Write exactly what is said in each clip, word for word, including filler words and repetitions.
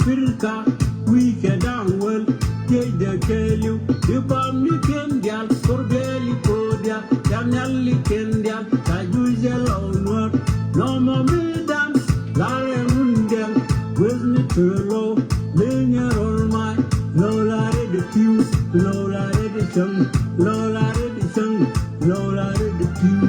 Africa, wi̱i̱ kɛ da̱ŋ wäl, jiɛcdɛ kɛɛliw, i̱ bam ni kɛn diaal, kor biɛli ko̱o̱dia, ca nhial ni kɛn diaal, ca juc jɛ lɔw nuɔ̱ɔ̱r, nɔmɔ mi da̱ŋ, la rɛm run diɛŋ, gueth ni tuur low, li̱nyɛ rol mac, low la rɛd pi̱w, low la rɛd cäŋ, low la rɛd cäŋ, low la rɛd pi̱w.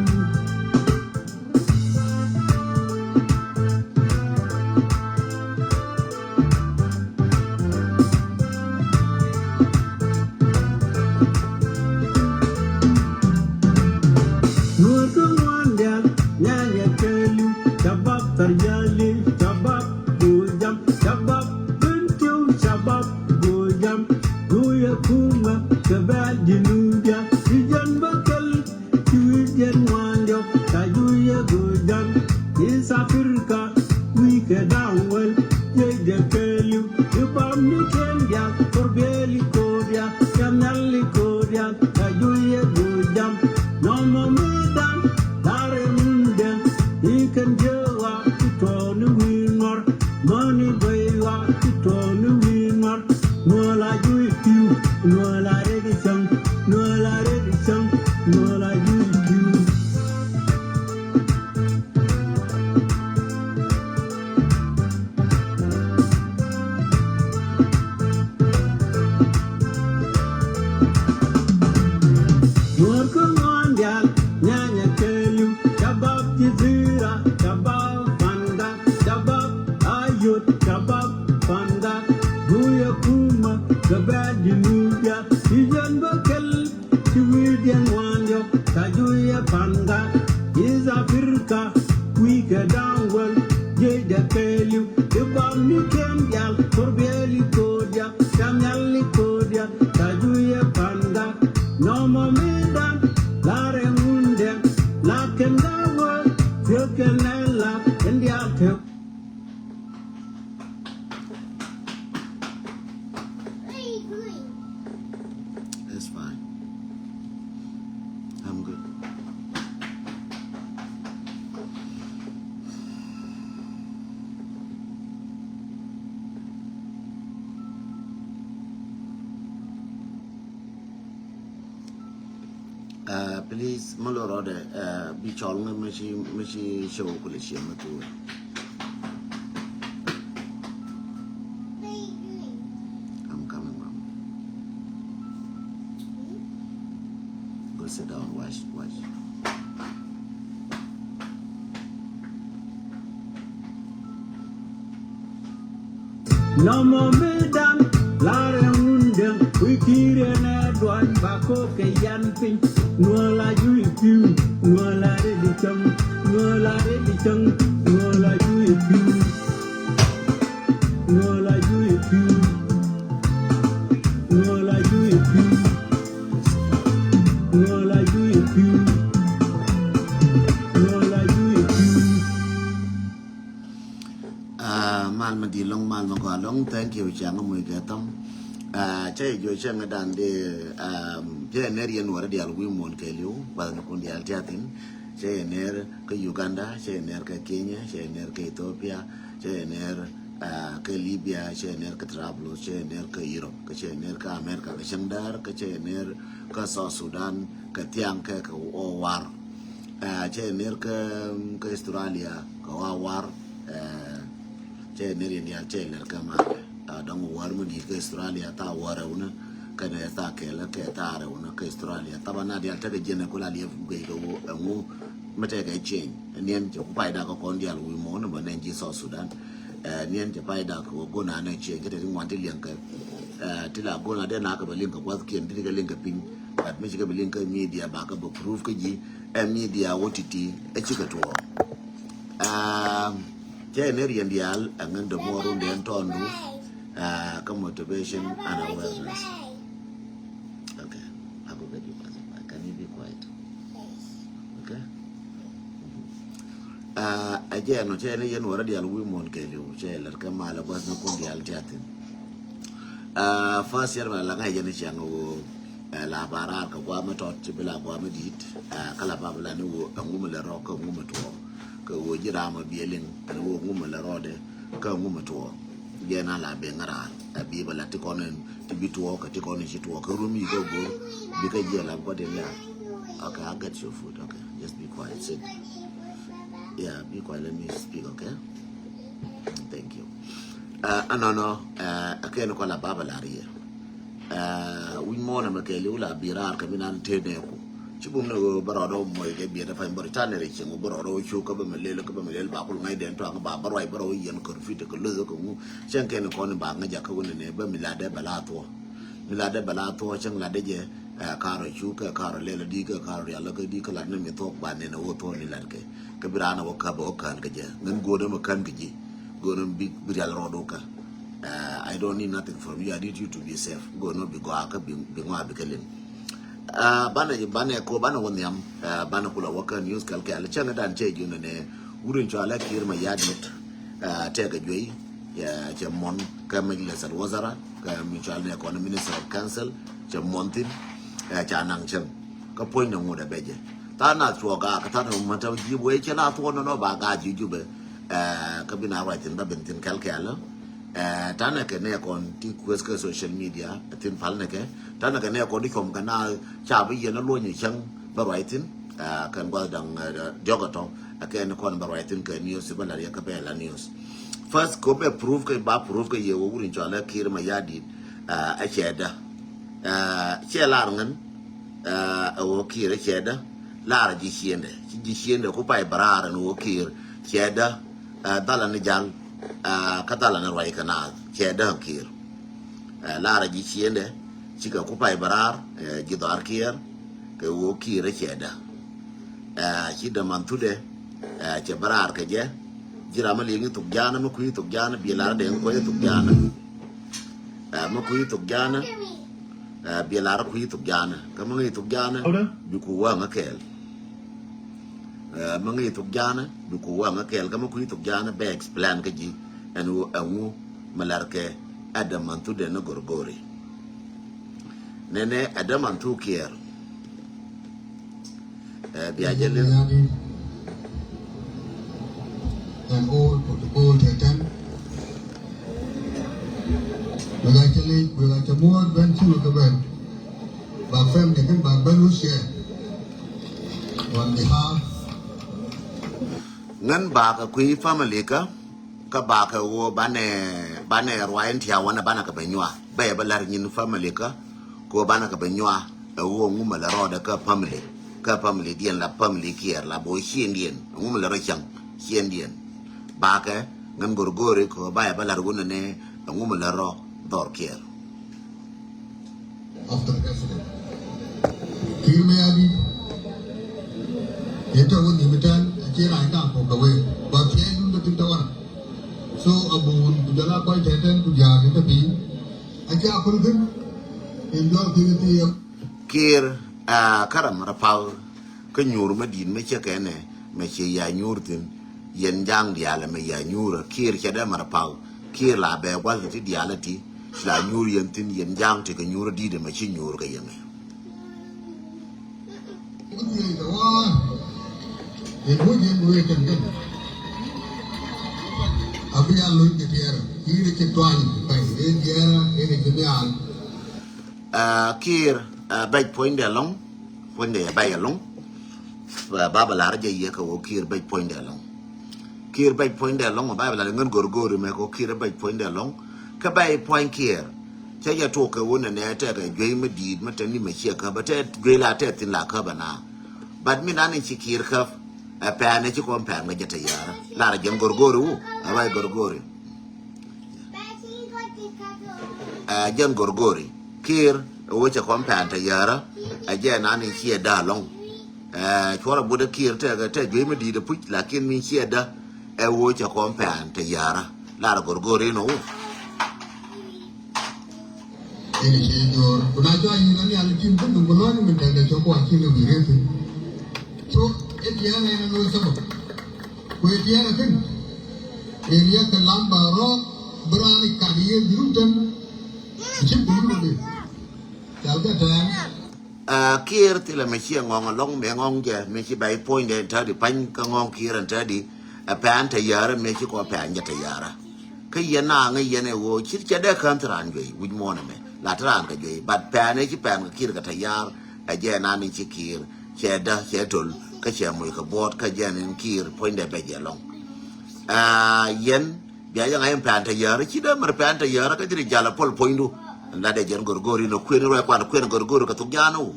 Nuɔr kä ŋuan dial, nyanya kɛɛliw, shabab Tharjali, shabab Gojam, shabab Bentiu, shabab Gojam, Guyɛ Kumɛ, kɛ bɛl Jinubia, ti jɛn bä kɛl, ti wi̱i̱ jɛn ŋuan diɔk, ta juyɛ Gojam, East Africa, wi̱i̱ kɛ da̱ŋ wäl, jiɛcdɛ kɛɛliw, ti bam ni kɛn diaal, kor biɛli ko̱o̱dia, cɛ nhial ni ko̱o̱dia, ta juyɛ Gojam, nɔmɔ mi da̱ŋ, la rɛm run diɛŋ, i̱ kɛn jiök ɣɔaa, ti tuɔɔk ni wi̱i̱ ŋɔr, mäni bäy ɣɔaa, ti tuɔɔk ni wi̱i̱ ŋɔr, nuɔɔl a juc pi̱w, nuɔɔl a rɛd cäŋ, nuɔɔl a rɛd cäŋ, nuɔɔl a juc pi̱w. Nuɔr kä ŋuan dial, nyanya kɛɛliw, shabab Jizira, shabab Pangak, shabab Ayod, shabab Pangak, Guyɛ Kumɛ, kɛ bɛl Jinubia, ti jɛn bä kɛl, ti wi̱i̱ diɛn ŋuan diɔk, ta juyɛ Pangak, East Africa, wi̱i̱ kɛ da̱ŋ wäl, jiɛcdɛ kɛɛliw, ti bam ni kɛn diaal, kor biɛli ko̱o̱dia, cɛ nhial ni ko̱o̱dia, ta juyɛ Pangak, nɔmɔ mi da̱ŋ, la rɛm run diɛŋ, la kɛn gawäär, thiek kɛn nɛn la kɛn diaal tëk. It's fine. I'm good. Uh, please, mi lo rɔɔdɛ, uh, bi cɔl ŋä mi ci, mi ci show kulɛ ciɛ mi tuur. I'm coming, mom. Go sit down, watch, watch. Nɔmɔ mi daŋ, la rɛm run diɛŋ, wi̱i̱ ki̱i̱r ɛn ɛ duany, ba ko̱k kɛ yan piny. Nuɔɔl a juc pi̱w, nuɔɔl a rɛd cäŋ, nuɔɔl a rɛd cäŋ, nuɔɔl a juc pi̱w. Nuɔɔl a juc pi̱w, nuɔɔl a juc pi̱w, nuɔɔl a juc pi̱w, nuɔɔl a juc pi̱w. Ah, mal mi di̱i̱t ɛlɔ̱ŋ, mal mi gɔaa ɛlɔ̱ŋ, thank you, ciaŋ muc kɛ thɔm. Ah, cä yɛ jiök cäŋ dan dee, um, cä yɛ ner yɛn wä rɔ diaal wi̱i̱ muɔ̱ɔ̱n kɛɛliw, gua̱thnikun diaal tiathin, cä yɛ ner kä Uganda, cä yɛ ner kä Kenya, cä yɛ ner kä Ethiopia, cä yɛ ner, ah, kä Libya, cä yɛ ner kä Trablus, cä yɛ ner kä Europe, kä cä yɛ ner kä America, kä cäŋ däär, kä cä yɛ ner kä South Sudan, kä thiaŋ kɛ kɛ wä war. Ah, cä yɛ ner kä, kä Australia, kɛ wä war. Ah, cä yɛ ner yɛn diaal cä yɛ ner kä malɛ. Ah, dɔ̱ŋ wä war mi di̱i̱t kä Australia, thaa wä rɛw ni, kä nɛ thaa kɛl, kɛ thaa rɛw ni kä Australia. Thaban na diaal tekɛ jiɛn ɛ kula liɛp guic kɛ wä ɛŋu mi tekɛ change. Niɛn cɛ ku payda kä kɔn diaal wi̱i̱ muɔ̱ɔ̱n ni bä nɛn ji̱ South Sudan. Eh, niɛn cɛ payda kɛ wä go̱n anɛ change, kä te ti ŋuan ti liɛŋ kɛ, eh, ti la go̱n adɛ na kɛ bä liŋ kɛ gua̱thkiɛn, ti kɛ liŋ kɛ piny. But mi cikɛ bä liŋ kɛ media, ba kɛ bä proof kä ji̱, ɛ media wä ti̱ti̱, ɛ cikɛ tuɔɔk. Ah, cɛ ni riɛn diaal, ɛ ŋän dämuɔɔr run dee ɛn tɔɔndu, ah, kä motivation and awareness. Okay, I will get you pacified. Can you be quiet? Okay? Ah, ɛ jɛ ɛnɔ cɛ ni yɛn wä rɔ diaal wi̱i̱ muɔ̱ɔ̱n kɛɛliw, cɛ lɛr kɛ mal ɛ gua̱thnikun diaal tiathin. Ah, first year mɛ la ŋa̱c jɛ ni cɛŋ ɣöö, eh, la ba raar kɛ gua̱a̱th mi tɔt ci bi la gua̱a̱th mi di̱i̱t, ah, kä la ba bi la ni ɣöö ɛŋu mi lɛ rɔ kä ɛŋu mi tuɔɔk. Kɛ ɣöö ji̱ ram ɔ biɛ liŋ ɛn ɣöö ɛŋu mi lɛ rɔɔdɛ kä ɛŋu mi tuɔɔk. Jɛ na la ben ŋa̱ raar. Ɛ bi bɛ la ti kɔn in ti bi tuɔɔk kɛ ti kɔn in ci tuɔɔk kɛ rum yi kɛ go̱o̱r. Bi kɛ jiɛ la bi kɔn in ya. Okay, I get your food. Okay, just be quiet. Sit. Yeah, be quiet. Let me speak, okay? Thank you. Ɛ ɛnɔnɔ, ɛ kɛn kɔn la ba bɛ la riɛ. Ɛ wi̱ny mɔnɛ mɛ kɛɛliw la bi raar kɛ mi nan tëë nɛɛku. Ci bum ni ɣöö bä rɔɔdɛ wä muɔc kɛ biɛt ɛ pany bä ri tan ni rɛ cieŋ wä bä rɔɔdɛ wä cuk kä bä mi lel kä bä mi lel ba kul ŋa̱cdɛn tɔaŋ ba bä ruac bä rɔ wä yɛn kör fit kɛ luth kɛ ŋu. Cäŋ kɛn kɔn ba ŋäc jakä wä nɛnɛ bä mi latdɛ bɛ la thuɔ. Mi latdɛ bɛ la thuɔ cäŋ latdɛ jɛ. Ɛ karɔ cuk kɛ karɔ lel di kɛ karɔ rial kä di kä lat ni mi thuɔk ba nɛn ɛ wä thuɔ ni lat kɛ. Kä bi raan ɛ wä käp ɛ wä kään kɛ jɛ ŋän guɔ̱n ɛmɛ kään kɛ ji̱. Go̱o̱n bi bi rial rɔɔdu kä. Uh, I don't need nothing from you. I need you to be safe. Go̱o̱n bi gɔaa kä bi bi ŋɔaa bi kɛ lim. Uh, banɛ banɛ ko banɛ wä nhiam. Uh, banɛ kula wä kä news kɛl kɛl cɛŋ dan cɛ jun ne. Wurun cɔalɛ Kiir Mayardit. Uh, tɛkɛ juey. Cɛ mɔn kä Majlis al Wazara kä mi cɔalɛ ne kɔn Minister of Council. Cɛ mɔn thin. Uh, ca naŋ cɛŋ. Kä puɔ̱ny na ŋut a bɛcɛ. Tha na thuɔk a kä tha na mata ji̱ buɔy cɛ la thuɔk nɔ nɔ ba ga ji̱ jubɛ. Ɛ kä bi na ruac thin ba ben thin kɛl kɛl. Ɛ tanɛ kɛ nɛ kɔn ti kueth kɛ social media thin pal nɛ kɛ tanɛ kɛ nɛ kɔn ti cuɔm kɛ na ca bi yɛn a luɔny cäŋ bä ruac thin. Ɛ kɛn guath daŋ diɔk a tɔ ɛ kɛn kɔn bä ruac thin kɛ news bä la riɛk kä bɛ la news. First ko bɛ proof kɛ ba proof kɛ yɛ wä wur in cɔalɛ Kiir Mayardit. Ɛ cɛ da. Ɛ cɛ lar ŋän. Ɛ wä Kiir cɛ da. Lar ji̱ ciendɛ ci ji̱ ciendɛ ku pay bä raar ɛn wä Kiir cɛ da. Ɛ dhalä ni jal. Ɛ kä dhalä ni ruac kɛ naath cɛ da Kiir. Ɛ lar ji̱ ciendɛ cikɛ ku pay bä raar. Ɛ ji̱ dhɔaar Kiir kɛ wä Kiir cɛ da. Ɛ ci däman thudɛ. Ɛ cɛ bä raar kɛ jɛ. Ji̱ ram mi liŋ i̱ thok ja̱a̱n mi kui̱ thok ja̱a̱n bi lar dɛŋ kuɔc thok ja̱a̱n. Ɛ mi kui̱ thok ja̱a̱n. Ɛ bi lar kui̱ thok ja̱a̱n kä mi ŋi̱i̱ thok ja̱a̱n. Bi ku wäŋ a kɛɛl. Ɛ mi ŋi̱i̱ thok ja̱a̱n bi ku wäŋ a kɛɛl kä mi kui̱ thok ja̱a̱n bɛ explain kä ji̱. Ɛn wu ɛŋu mi lar kɛ ɛ däman thudɛ ni Gorgori. Nɛnɛ ɛ däman thuk Kiir. Ɛ bia jɛ lin. Ɛn all protocol tɛtɛn. Wek a cɛ lec wek a cɛ muɔɔr ben ci wek kɛ ben. Ba family kin ba ben wä share. On behalf. Ŋän ba kɛ kui̱ family kä. Kä bakɛ ɣöö banɛ banɛ ruac in tia̱a̱ wanɛ banɛ kɛ bɛ nyuaa bɛ yɛ bä la̱r nyin family kä. Kɛ ɣöö banɛ kɛ bɛ nyuaa ɛ ɣöö ŋumɛ lɛ rɔɔdɛ kä family. Kä family diɛn la family Kiir la bo̱o̱ ciëndiɛn ŋumɛ lɛ rɔ cäŋ ciëndiɛn. Bakɛ ŋän Gorgori kɛ ɣöö ba yɛ bä la̱r wunɛ ni ɛ ŋumɛ lɛ rɔ dhɔr Kiir. Of the president. Kiir Mayardit. Yet a wuni mi tɛn a ci ran ka ko ka we. Ba piɛ dun da tin ta wan. So a bun ku jala kɔc tɛ tɛn ku ja ni ta pi. A ci a kul kin. In jɔ kiri ti ya. Kiir a karam ra pal. Kä nyuur mä di̱i̱t mä cä kɛnɛ mä cie ya nyuur thi̱n. Yɛn ja̱a̱ŋ diaal ɛmɛ ya nyuur ɛ Kiir cɛ dee mär pa̱w. Kiir la bɛ gua̱th ti diaal ɛ ti ci la nyuur yɛn thi̱n yɛn ja̱a̱ŋ ti kɛ nyuur ɛ di̱i̱t ɛmɛ ci nyuur kɛ yɛmɛ. Ɛn wä jɛ mi wee kɛn kɛn. A bi a lo̱c kɛ tiɛɛr Kiir cɛ tuany pɛn ëë diɛɛrä ëë kɛ jɛ mi al. Ɛ Kiir ɛ bɛc puɔ̱nydɛ ɛlɔ̱ŋ. Puɔ̱nydɛ ɛ bɛc ɛlɔ̱ŋ. Ɛ ba bɛ la̱r jɛ yɛ kɛ wä Kiir bɛc puɔ̱nydɛ ɛlɔ̱ŋ. Kiir bɛc puɔ̱nydɛ ɛlɔ̱ŋ ɛ ba bɛ la̱r ŋän go̱rgo̱ri mɛ kɛ wä Kiir ɛ bɛc puɔ̱nydɛ ɛlɔ̱ŋ. Kä bɛc puɔ̱ny Kiir cä jɛ tok kɛ wä nɛnɛ tɛkɛ juey mi di̱i̱t mi te ni mɛ ciɛ käp ɛ tɛ juey la tɛ thi̱n la käp ɛ na. But mi nan in ci Kiir käp ɛ pɛn ɛ ci kɔn pɛn kɛ jɛ te yäärä. Lar jɛn go̱rgo̱ri wu ɛ bɛc go̱rgo̱ri. Ɛ jɛn go̱rgo̱ri Kiir ɛ wecɛ kɔn pɛn te yäärä. Ɛ jɛ nan in ciɛ da̱ lɔ̱ŋ. Ɛ cuɔrɛ butdä Kiir tɛkɛ tɛ juey mi di̱i̱t ɛ puc lakin min ciɛ da̱ ɛ wecɛ kɔn pɛn te yäärä. Lar go̱rgo̱ri nɔ wu. Ini ci jor kuna jɔ ayi na ni alikin kun dum kulon min tɛkɛ cɔ kua ci ni wiretin. So ɛ tiɛŋ ɛ na lo sabab. Kuɛ tiɛɛr ɛ thi̱n. Ëë riɛk kɛ lam ba rɔɔk bi raan i̱ kat yee bi̱i̱ run tɛm. Ci bi̱i̱ run ëë cal kɛ tɛɛr. Ɛ Kiir thilɛ mi ci ɛ ŋɔ̱ŋ ɛlɔ̱ŋ mi ŋɔ̱ŋ jɛ mi ci bɛy puɔ̱nydɛ ɛn tädi pa̱ny kä ŋɔ̱ŋ Kiir ɛn tädi. Ɛ pɛn te yäärä mi ci kɔ pɛn jɛ te yäärä. Kä yɛn na ŋäc yɛn ɛ ɣöö ci cɛ dee kään thi raan juey wi̱c muɔ̱ɔ̱n ɛmɛ la thi raan kɛ juey, but pɛn ɛ ci pɛn kɛ Kiir kɛ tɛ̈ ya̱r. Ɛ jɛ nan i̱ ci Kiir cɛ dä cɛ töl kä cɛ moc kɛ buɔ̱ɔ̱t kä jɛ nin Kiir puɔ̱nydɛ bɛ jɛ lɔŋ. Aa, yɛn bia jɛ ŋa̱c in pɛn tɛ̈ yäär, ci dee mär pɛn tɛ̈ yäär kä ji̱ ri jal ɛ puɔl puɔ̱nydu. Lat ɛ jɛn go̱rgo̱r in ɛ kuën ruac kuan kuën go̱rgo̱r kɛ thok ja̱a̱n wu.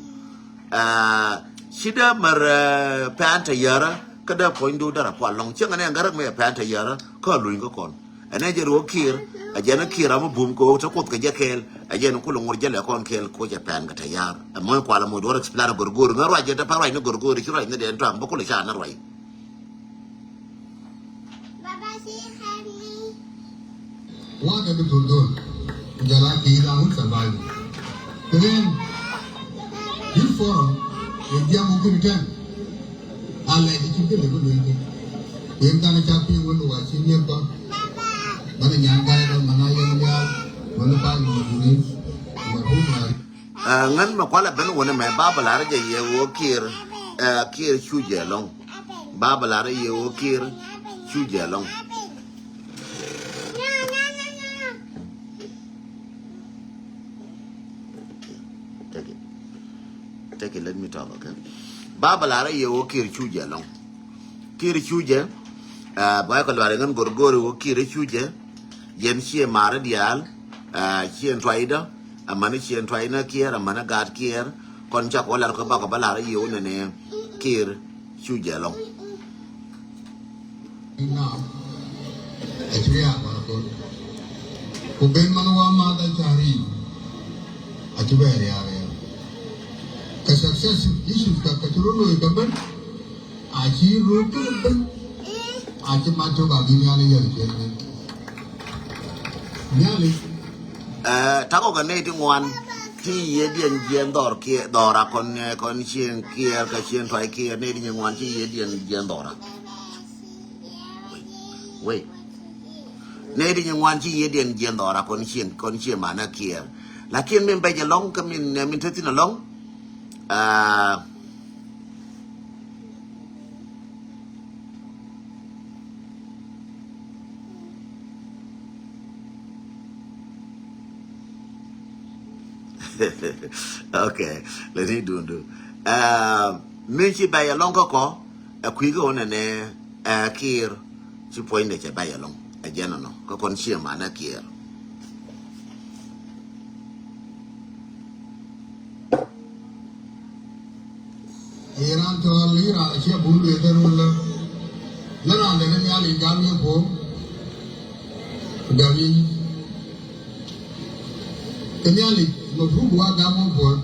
Aa, ci dee mär, ɛ, pɛn tɛ̈ yäär kä dee puɔ̱nydu dee rɛ pual lɔŋ. Cieŋ ɛn ɛ ŋäräk mi ɛ pɛn tɛ̈ yäär kä luny kä kɔn. Ɛn ɛ jɛ ruɔk Kiir, ɛ jɛn ɛ Kiir ram mi bum kɛ ɣöö te Kuoth kɛ jɛ kɛɛl, ɛ jɛn kulɛ ŋuɔ̱t jɛ lɛ kɔn kɛɛl kɛ ɣöö cɛ pɛn kɛ tɛ̈ ya̱r. Ɛ muɔ̱ny kualɛ moc duɔ̱r explain go̱rgo̱r, ŋäär ruac jɛ te pɛn ruac ni go̱rgo̱r, ci ruac ni dee tuaŋ, bä kulɛ ca ni ruac. Wakä kɛ thol dhol. Ku jala kɛ i̱ la wut survive. Kɛ ɣän, this forum, yɛ jiam wä kini tɛn. A lɛ di cin kɛ lɛ bä luny kɛ. Ku yɛn than a ca pi̱i̱ wä lu wa ci miɛth bä. Bä ni nyan gai bä mana yɛn lial. Wä ni pal ni duni. Wä hu ma. Ɛ, ŋän mɛ kualɛ ben wä ni mɛ ba bä lar jɛ yɛ wä Kiir, ɛ, Kiir cu jɛ lɔŋ. Ba bä lar yɛ wä Kiir cu jɛ lɔŋ. Take it. Take it, let me talk, okay? Ba bä lar yɛ wä Kiir cu jɛ lɔŋ. Kiir cu jɛ, ɛ, ba kɛ luar ŋän go̱rgo̱r wä Kiir cu jɛ. Yɛn ciɛ marä diaal, ɛ, ciɛ tuaydä. Amäni ciɛ tuaydä Kiir, amäni gaat Kiir. Kɔn cak wä lar kɛ bakɔ bä lar yɛ wä nɛnɛ Kiir cu jɛ lɔŋ. Now, a ci riaak kɔn kɔn. Ku ben man wa ma da cari. A ci bɛ riaak riaak. Ka success issues ka, ka ci ro loy ka ben. A ci ro ka ben. A ci ma to ka bi nyal yɛl jɛ ben. Nyali. Ɛ, takɔ kɛ nɛy ti ŋuan ti yiëëdiɛn jiɛn dhɔr kiɛ, dhɔr a kɔn, ɛ, kɔn cieŋ kiɛɛr kɛ cieŋ tuay kiɛɛr, nɛy ti nyi ŋuan ti yiëëdiɛn jiɛn dhɔr a. Wei. Nɛy ti nyi ŋuan ti yiëëdiɛn jiɛn dhɔr a kɔn cieŋ, kɔn cieŋ manä kiɛɛr. Lakin min bɛ jɛ lɔŋ kä min, ɛ, min te thin alɔŋ. Ɛ, Okay, lɛ ni dundu. Ɛ, mi ci bɛ yɛ lɔŋ kä kɔ, ɛ, kui̱ kä wä nɛnɛ, ɛ, Kiir ci puɔ̱nydɛ cɛ bɛ yɛ lɔŋ. Ɛ jɛn nɔ kä kɔn cieŋ manä Kiir. Iran tɔɔl iran acie bul lueth ɛn wun lä. Lä ran dɛn in Nhialic gam yɛ puɔ̱u. Ku gam yɛ yic. Kɛ Nhialic mafruk wa gam wä puɔ̱u.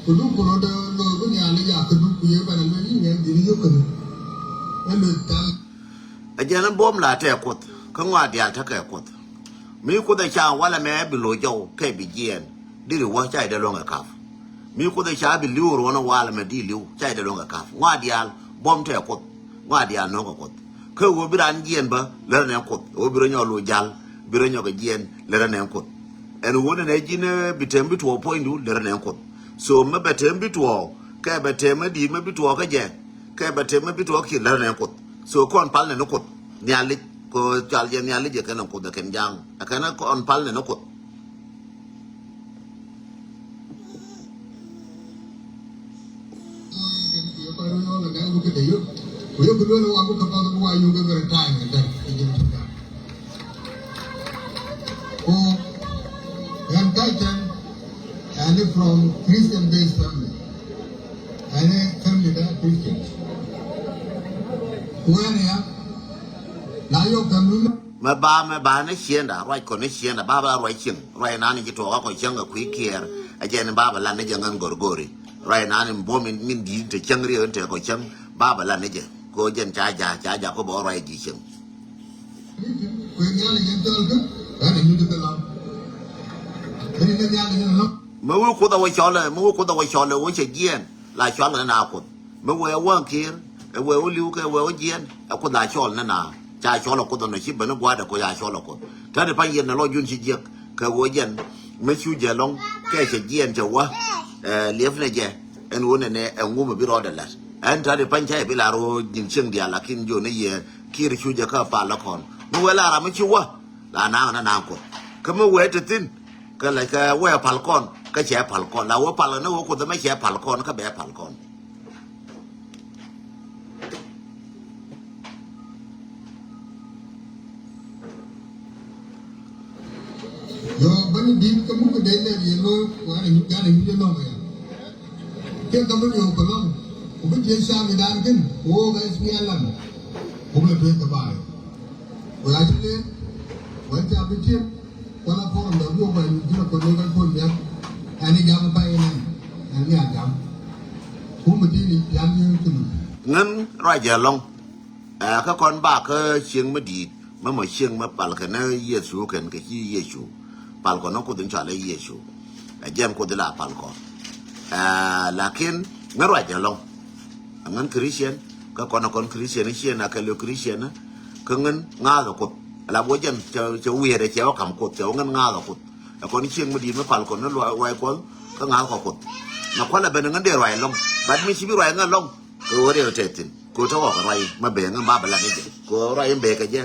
Ku duk ku rot lo̱o̱ bi Nhialic ya kɛ duk ku yɛ bɛn a luel i̱ ŋɛn dhil yök kɛ duk. Ɛ lueth thal. Ɛ jɛn in buɔ̱m la tɛk Kuoth kä ŋɔak diaal tekɛ Kuoth. Mi Kuoth ɛ ca walɛ mɛ bi lo̱c jɔw kɛ bi jiɛɛn. Diri wä ca idɛ luɔ̱ŋ kɛ kap. Mi Kuoth ɛ ca bi li̱w ruɔ̱n walɛ mɛ di li̱w ca idɛ luɔ̱ŋ kɛ kap. Ŋɔak diaal buɔ̱m tɛk Kuoth. Ŋɔak diaal no̱o̱ŋ kɛ Kuoth. Kä ɣöö bi raan jiɛɛn bä lärä nɛ Kuoth. Ɣöö bi rɔ nyɔk lo̱c jal, bi rɔ nyɔk kɛ jiɛɛn lärä nɛ Kuoth. Ɛn ɣöö nɛ nɛ ji̱n, ɛ, bi tɛm bi tuɔɔk puɔ̱nydu lärä nɛ Kuoth. So mɛ bɛ tɛm bi tuɔɔk kɛ bɛ tɛm mɛ di̱i̱t mɛ bi tuɔɔk kä jɛ. Kɛ bɛ tɛm mɛ bi tuɔɔk kiɛ lärä nɛ Kuoth. So kɔn pal nɛ ni Kuoth. Nhialic kɛ cal jɛ Nhialic jɛ kɛn ɛ Kuoth ɛ kɛn ja̱a̱ŋ. Ɛ kɛn ɛ kɔn pal nɛ ni Kuoth. Ko, yan kaitan, yani from Christian based family. Yani family da Christian. Kuwani ya, na yo kanuna. Mɛ ba, mɛ ba ni cienda, ruac kɔn ni cienda, ba ba ruac cieŋ, ruac nani ci tuɔɔk a kɔ cieŋ kɛ kui̱ kiɛɛr, a jɛn ba ba lan ni jɛ ŋän go̱rgo̱ri. Ruac nani buɔ̱m in, min di̱i̱t te cäŋ riek in te kɔ cäŋ, ba ba lan ni jɛ. Ko jɛn ca ja, ca ja ko bɛ ruac ji̱ cieŋ. Mɛ wee Kuoth a wä cɔlɛ, mɛ wee Kuoth a wä cɔlɛ, wä cɛ jiɛɛn, la cɔlɛ ni na Kuoth. Mɛ wee a wäŋ Kiir, ɛ wee wä li̱w kɛ wee wä jiɛɛn, ɛ Kuoth la cɔl ni na, ca cɔl ɛ Kuoth ɛnɔ ci ben ni gua̱a̱dɛ Kuoth ca cɔl ɛ Kuoth. Tɛni pa̱ny yɛn ni lɔ jun ci jiäk, kɛ wee jɛn, mɛ cu jɛ lɔŋ, kɛ cɛ jiɛɛn cɛ wä, ɛ, liɛp ni jɛ, ɛn wä nɛnɛ, ɛ ŋumɛ bi rɔɔdɛ la̱t. Ɛn tɛni pa̱ny ca yɛ bi la ro̱o̱ ji̱n cieŋ diaal, lakin jɔn ni yɛ, Kiir cu jɛ kä pal lä kɔn. Mi wee la ram mi ci wä. La naŋ na naŋ Kuoth. Kä mi wee te thi̱n, kä la kɛ wee pal kɔn, kä cɛ pal kɔn. La wee pal ni wee Kuoth mɛ cɛ pal kɔn, kä bɛ pal kɔn. Yo, bani din kä muk dee lɛr yɛ lo̱o̱, wa ni muk dee lɛr yɛ lo̱o̱ ya. Kɛ kä bani yo kä lo̱o̱, ku bi jɛ ca mi dan kin, ku woo bɛ S P L M, ku bi lɛ tuɛ kä baay. Ku ya ti lɛ, wa ca bi tiek, wala forum da bi woo bɛ ni jina ko ni kan ko ni ya. Ani jam pa ni, ani a jam. Ku mi ti ni jam ni kulu. Ŋän ruac jɛ lɔŋ. Ɛ, kä kɔn ba kä cieŋ mi di̱i̱t, mi mɔ cieŋ mi pal kɛn ni Yecu kɛn kɛ ci Yecu. Pal kɔn ni Kuoth in cɔal i̱ Yecu. Ɛ, jɛn Kuoth ila pal kɔn. Ɛ, lakin ŋän ruac jɛ lɔŋ. Ɛ ŋän Christian, kä kɔn ɛ kɔn Christian, cieŋ a kɛ lo Christian, kä ŋän ŋa̱a̱th ɛ Kuoth. Ala buɔ jɛn cɛ, cɛ wiɛɛt ɛ cɛ wä kam Kuoth, cɛ wä ŋän ŋa̱a̱th ɛ Kuoth. Ɛ kɔn cieŋ mi di̱i̱t mi pal kɔn ni luac, ruac Kuɔth, kä ŋa̱a̱th kɔ Kuoth. Mɛ kualɛ ben ŋän dee ruac lɔŋ. But mi ci bi ruac ŋän lɔŋ. Kɛ ɣöö riɛw tɛ thi̱n. Kɛ ɣöö te ɣɔk ruac ma bee ŋä ba bɛ lan ni jɛ. Kɛ ɣöö ruac in bee kɛ jɛ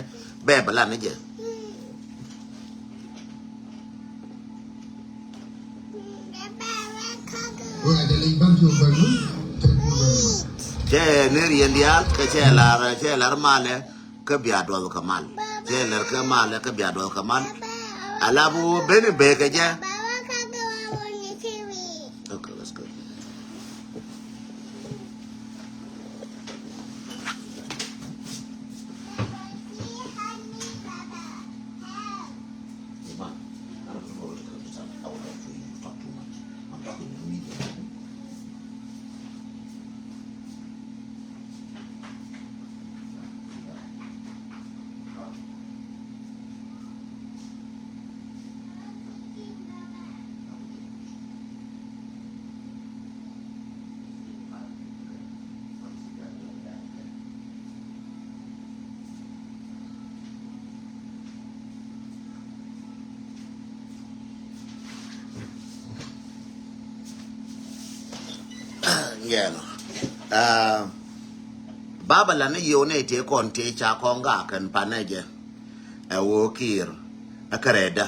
bɛ bɛ lan ni jɛ. Cɛ ni riɛn diaal kɛ cɛ lar, cɛ lar malɛ kä bia duɔth kɛ mal. Cɛ lar kɛ malɛ kä bia duɔth kɛ mal. Ala bu ben in bee kɛ jɛ. Okay, let's go. Yɛn. Aa, Baba la ni yio̱w ni tëë kɔn tëë ca kɔn gak kɛn panɛ jɛ. Ɛ ɣöö Kiir ɛ kärɛɛdä.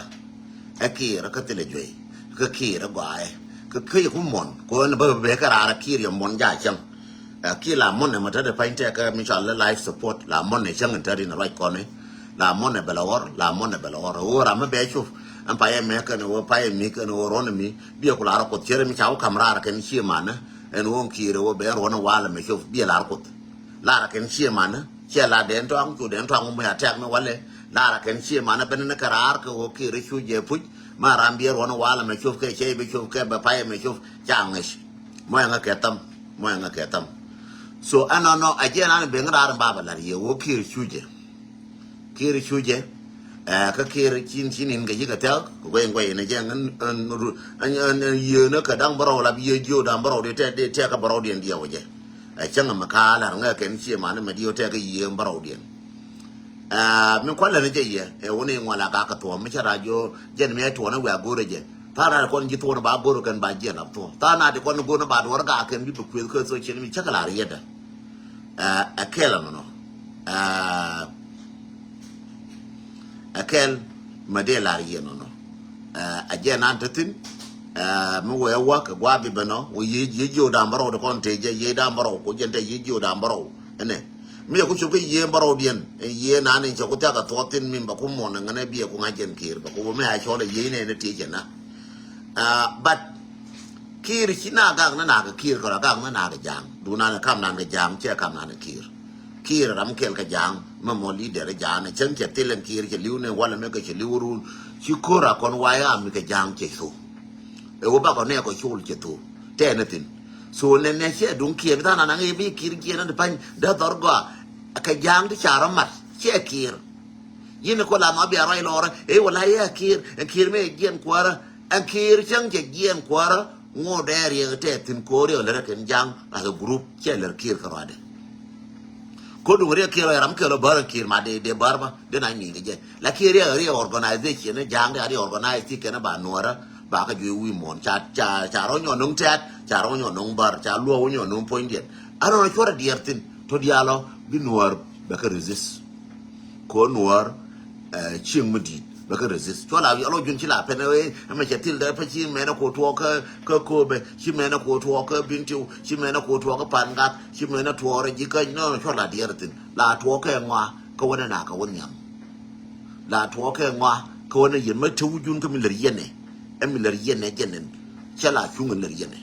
Ɛ Kiir ɛ kä thilɛ juey. Kä Kiir ɛ gɔaaɛ. Kä kä yɛ ku muɔ̱n. Kɛ ɣöö ni bä bɛ kɛ raar ɛ Kiir yɛ muɔ̱n ja̱ cäŋ. Ɛ Kiir la muɔ̱n ɛmɛ tätdɛ pa̱ny tɛkɛ mi cɔal i̱ life support. La muɔ̱n ɛ cäŋ in tätdɛ in ruac kɔn i̱. La muɔ̱n ɛ bɛ la ɣɔr, la muɔ̱n ɛ bɛ la ɣɔr. Ɛ ɣöö ram mi bɛ cup. Ɛn payɛ mɛ kɛn ɛ ɣöö payɛ mi kɛn ɛ ɣöö ruɔ̱n ɛ mi. Biɛ ku la rɔ Kuoth cierɛ mi ca wä ka̱m raar kɛn cie manä. Ɛn ɣöö Kiir ɛ ɣöö bɛ ruɔ̱n ɛ walɛ mɛ cup. Biɛ la rɔ Kuoth. Lar kɛn cie manä, cie la den tɔaŋ, cu den tɔaŋ wä mɛ attack ni walɛ. Lar kɛn cie manä ben ni kɛ raar kɛ ɣöö Kiir cu jɛ puc. Ma ram biɛ ruɔn walɛ mɛ cup kɛ cɛ bi cup kɛ bɛ payɛ mɛ cup ca ŋäc. Mɔ ɛŋä kɛ tham, mɔ ɛŋä kɛ tham. So ɛnɔnɔ a jiɛn an ben raar in Baba lar yɛ ɣöö Kiir cu jɛ. Kiir cu jɛ. Ɛ, kä Kiir cin cin in kɛ yikɛ tɛk kɛ guɛy guɛy in a jɛ ŋän, ŋän, ŋän, ŋän yieeni kɛ da̱ŋ bärɔw la bi yiee jiö da̱ŋ bärɔw di tɛk, di tɛk kä bärɔw diɛn diɛw jɛ. Ɛ cäŋ ɛmɛ kaa lar ŋɛ kɛn cie manä mɛ diɛw tɛk kä yieeni bärɔw diɛn. Ɛ, mi kualɛ ni jɛ yɛ ɛ wä ni ŋual a gak kɛ thuɔ̱ɔ̱m mi cä rac jiö jɛn mi ɛ tuɔɔn ɛ wiaa go̱rɛ jɛ. Tha̱a̱ŋ na di kɔn ji̱ thuɔɔn ba go̱rɛ kɛn ba jiɛn lap thuɔ̱ɔ̱ŋ. Tha̱a̱ŋ na di kɔn go̱rɛ ba duɔ̱r gak kɛn bi bi kueth kä social media cä kɛ lar yɛtdɛ. Ɛ, ɛ kɛl ɛnɔnɔ. Ɛ, ɛ kɛl mɛ dee lar yɛ nɔnɔ. Ɛ, ɛ jɛ nan te thi̱n. Ɛ, mi wee wä kɛ gua̱a̱ bi bɛ nɔ wä yiee, yiee jiö da̱a̱m bärɔw ti kɔn te jɛ yiee da̱a̱m bärɔw ko jɛn te yiee jiö da̱a̱m bärɔw. Ɛnɛ. Mi yɛ ku cop kä yiee bärɔw diɛn. Yiee nan in cɛ ku thiak kɛ thuɔ̱k thi̱n min bɛ ku muɔ̱n ŋänɛ biɛ ku ŋa̱c jɛn Kiir bɛ ku wä mi a cɔl ɛ yiee nɛn ɛ tiec jɛ na. Ɛ, but Kiir ci na gak ni nak kɛ Kiir kɛ rɔ gak ni nak kɛ ja̱a̱ŋ. Dunan ɛ kam nan kɛ ja̱a̱ŋ, cɛ kam nan kɛ Kiir. Kiir ram kɛl kɛ ja̱a̱ŋ, mɛ mɔ leader ja̱a̱ŋ, cäŋ cɛ thil ɛn Kiir cɛ li̱w ni walɛ mɛ kɛ cɛ li̱w run. Ci ko̱r a kɔn wayɛ a mi kɛ ja̱a̱ŋ cɛ cu. Ɛ wä bakɔ nɛ kɔ col cɛ thu. Tɛn ni thin. So nɛ nɛ cɛ duŋ Kiir, bi than a naŋ ɛ bi Kiir jiɛn ni pany, dee dhɔr gɔaa. Kɛ ja̱a̱ŋ ti ca rɔ mat, cɛ Kiir. Yin ko la ma bia rɔy lɔrä. Ɛ wala yɛ Kiir, ɛn Kiir mɛ jiɛn kuäärä. Ɛn Kiir cäŋ cɛ jiɛn kuäärä. Ŋot dee riɛk tɛ thin ko̱ri ɔ lärä kɛn ja̱a̱ŋ as a group cɛ lär Kiir kä ruadɛ. Ko duŋ riɛk Kiir ɔ ram kɛl ɔ bär ɛn Kiir ma dee dee bär ba dee na nyiŋ kɛ jɛ. La Kiir riɛk riɛk organization ni ja̱a̱ŋ dee a riɛk organize ti kɛn ba nuɔrä ba kä juic wi̱i̱ muɔ̱ɔ̱n ca ca ca rɔ nyɔ nuŋ tɛ̈t ca rɔ nyɔ nuŋ bär ca luɔk wä nyɔ nuŋ puɔ̱nydiɛn. Anɔnɔ cuɔrɛ diɛɛr thin tɔ diaal ɔ bi nuɔr bɛ kä resist. Kɛ ɣöö nuɔɔr, ɛ, cieŋ mi di̱i̱t. Bɛ kɛ resist. Cua la lɔ jun ci la pɛn ɛ mɛ cɛ thil dɛ pɛ ci mɛn ɛ ko tuɔɔk kä kä Kööbɛ, ci mɛn ɛ ko tuɔɔk kä Bintiu, ci mɛn ɛ ko tuɔɔk kä Pangak, ci mɛn ɛ tuɔɔk rɛ ji̱ kä nɔ. Cua la diɛɛr thin la tuɔɔk kɛ ŋɔa kä wänɛ na kä wä nhiam. La tuɔɔk kɛ ŋɔa kä wänɛ yɛn mä te wä jun kä mi lär yɛn ɛ. Ɛ mi lär yɛn ɛ jɛn ɛn cɛ la cuŋ ɛ lär yɛn ɛ.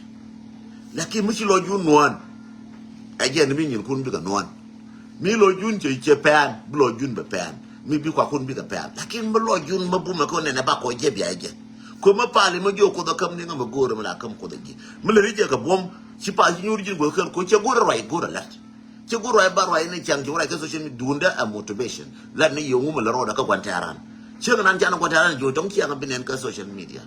Lakin mi ci lɔ jun nuɔ̱ɔ̱n. Ɛ jɛn mi nyinkun bikɛ nuɔ̱ɔ̱n. Mi lɔ jun cɛ cɛ pɛn bi lɔ jun bɛ pɛn. Mi bi kuakun bikɛ pɛn. Lakin mi lɔ jun mi bumɛ kɛ nɛnɛ ba kɔ jɛ bia jɛ. Ko mi pali mi jiɔ kuoth a käm ni ŋa mi go̱o̱rɛ mi la käm kuoth a ji̱. Mi lɛ ri jɛ kɛ buɔm ci pal ci nyuur jin guɔ kɛl ko cɛ go̱o̱rɛ ruac go̱o̱rɛ lät. Cɛ go̱o̱rɛ ruac ba ruac ni ciaŋ ci ruac kɛ social media duundä a motivation. Lät ni yio̱ŋ wumɛ lɛ rɔɔdɛ kä gua̱n tɛ̈ran. Cieŋ nan can gua̱n tɛ̈ran jiɔ tɔŋ ciaŋ bi nɛn kä social media.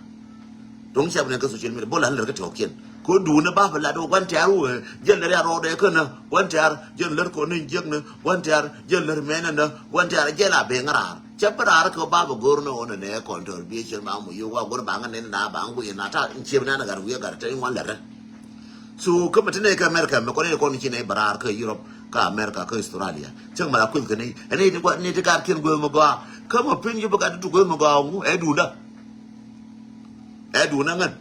Dɔ̱ŋ cia bi nɛn kä social media bol an lär kä tɔ̱kiɛn. Ko duunä ba bi lat wä gua̱n tɛ̈r wä jɛn lär ya rɔɔdɛ känä gua̱n tɛ̈r jɛn lär kɔn ni jiäknä gua̱n tɛ̈r jɛn lär mɛnä nä gua̱n tɛ̈r jɛn a ben raar. Cä bi raar kä ba bi go̱r ni ɣɔn nɛ kɔn tɔr bi cien ba mu yo̱k wa go̱r ba ŋä nɛn na ba ŋä guiy na ta in ciep nɛn a gat wi̱i̱ a gat te in wan lärä. So kä mɛ ti nɛ kä America mɛ kɔn in kɔn ci nɛ bi raar kä Europe kä America kä Australia. Cäŋ mɛ la kueth kä ni ɛn ni ti gat kiɛn gueth mɛ gɔaa kä mɛ piny ci bi gat ti tu gueth mɛ gɔaa ŋu ɛ duundä. Ɛ duun aŋän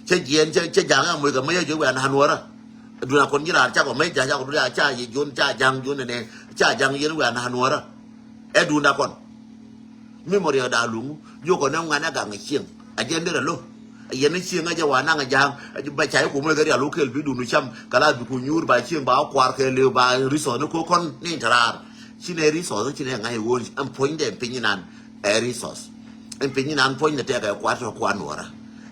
cä jiɛn cä ja̱ŋ ɛ moc kɛ mäc ɛ jiök wian anuɔrä. Ɛ duun akɔn ji̱ raar cakɔ mäc ja̱ŋ cakɔ duun ca yi jion ca ja̱ŋ jion nɛnɛ ca ja̱ŋ yɛn wian anuɔrä. Ɛ duun akɔn mi mɔ riɛk da̱a̱ luŋ jiök kɔn ɛ ŋuan ɛ gaŋ ɛ cieŋ. Ɛ jɛn derɛ lo̱ ɛ yɛn ɛ cieŋ ɛ jɛ wa naŋ ɛ ja̱ŋ ɛ bɛ ca yi ku moc kɛ rial wä kɛɛl bi duun cam kɛ la bi ku nyuur ba cieŋ ba wä kuar kɛ lëë ba resource ni ko̱ kɔn ni te raar. Ci nɛ resource ci nɛ ŋa̱c ɛ ɣöö ɛn puɔ̱nydɛ ɛn piny inan. Ɛ resource. Ɛn piny inan puɔ̱ny ni tɛkɛ kuat tɔ kuan nuɔrä.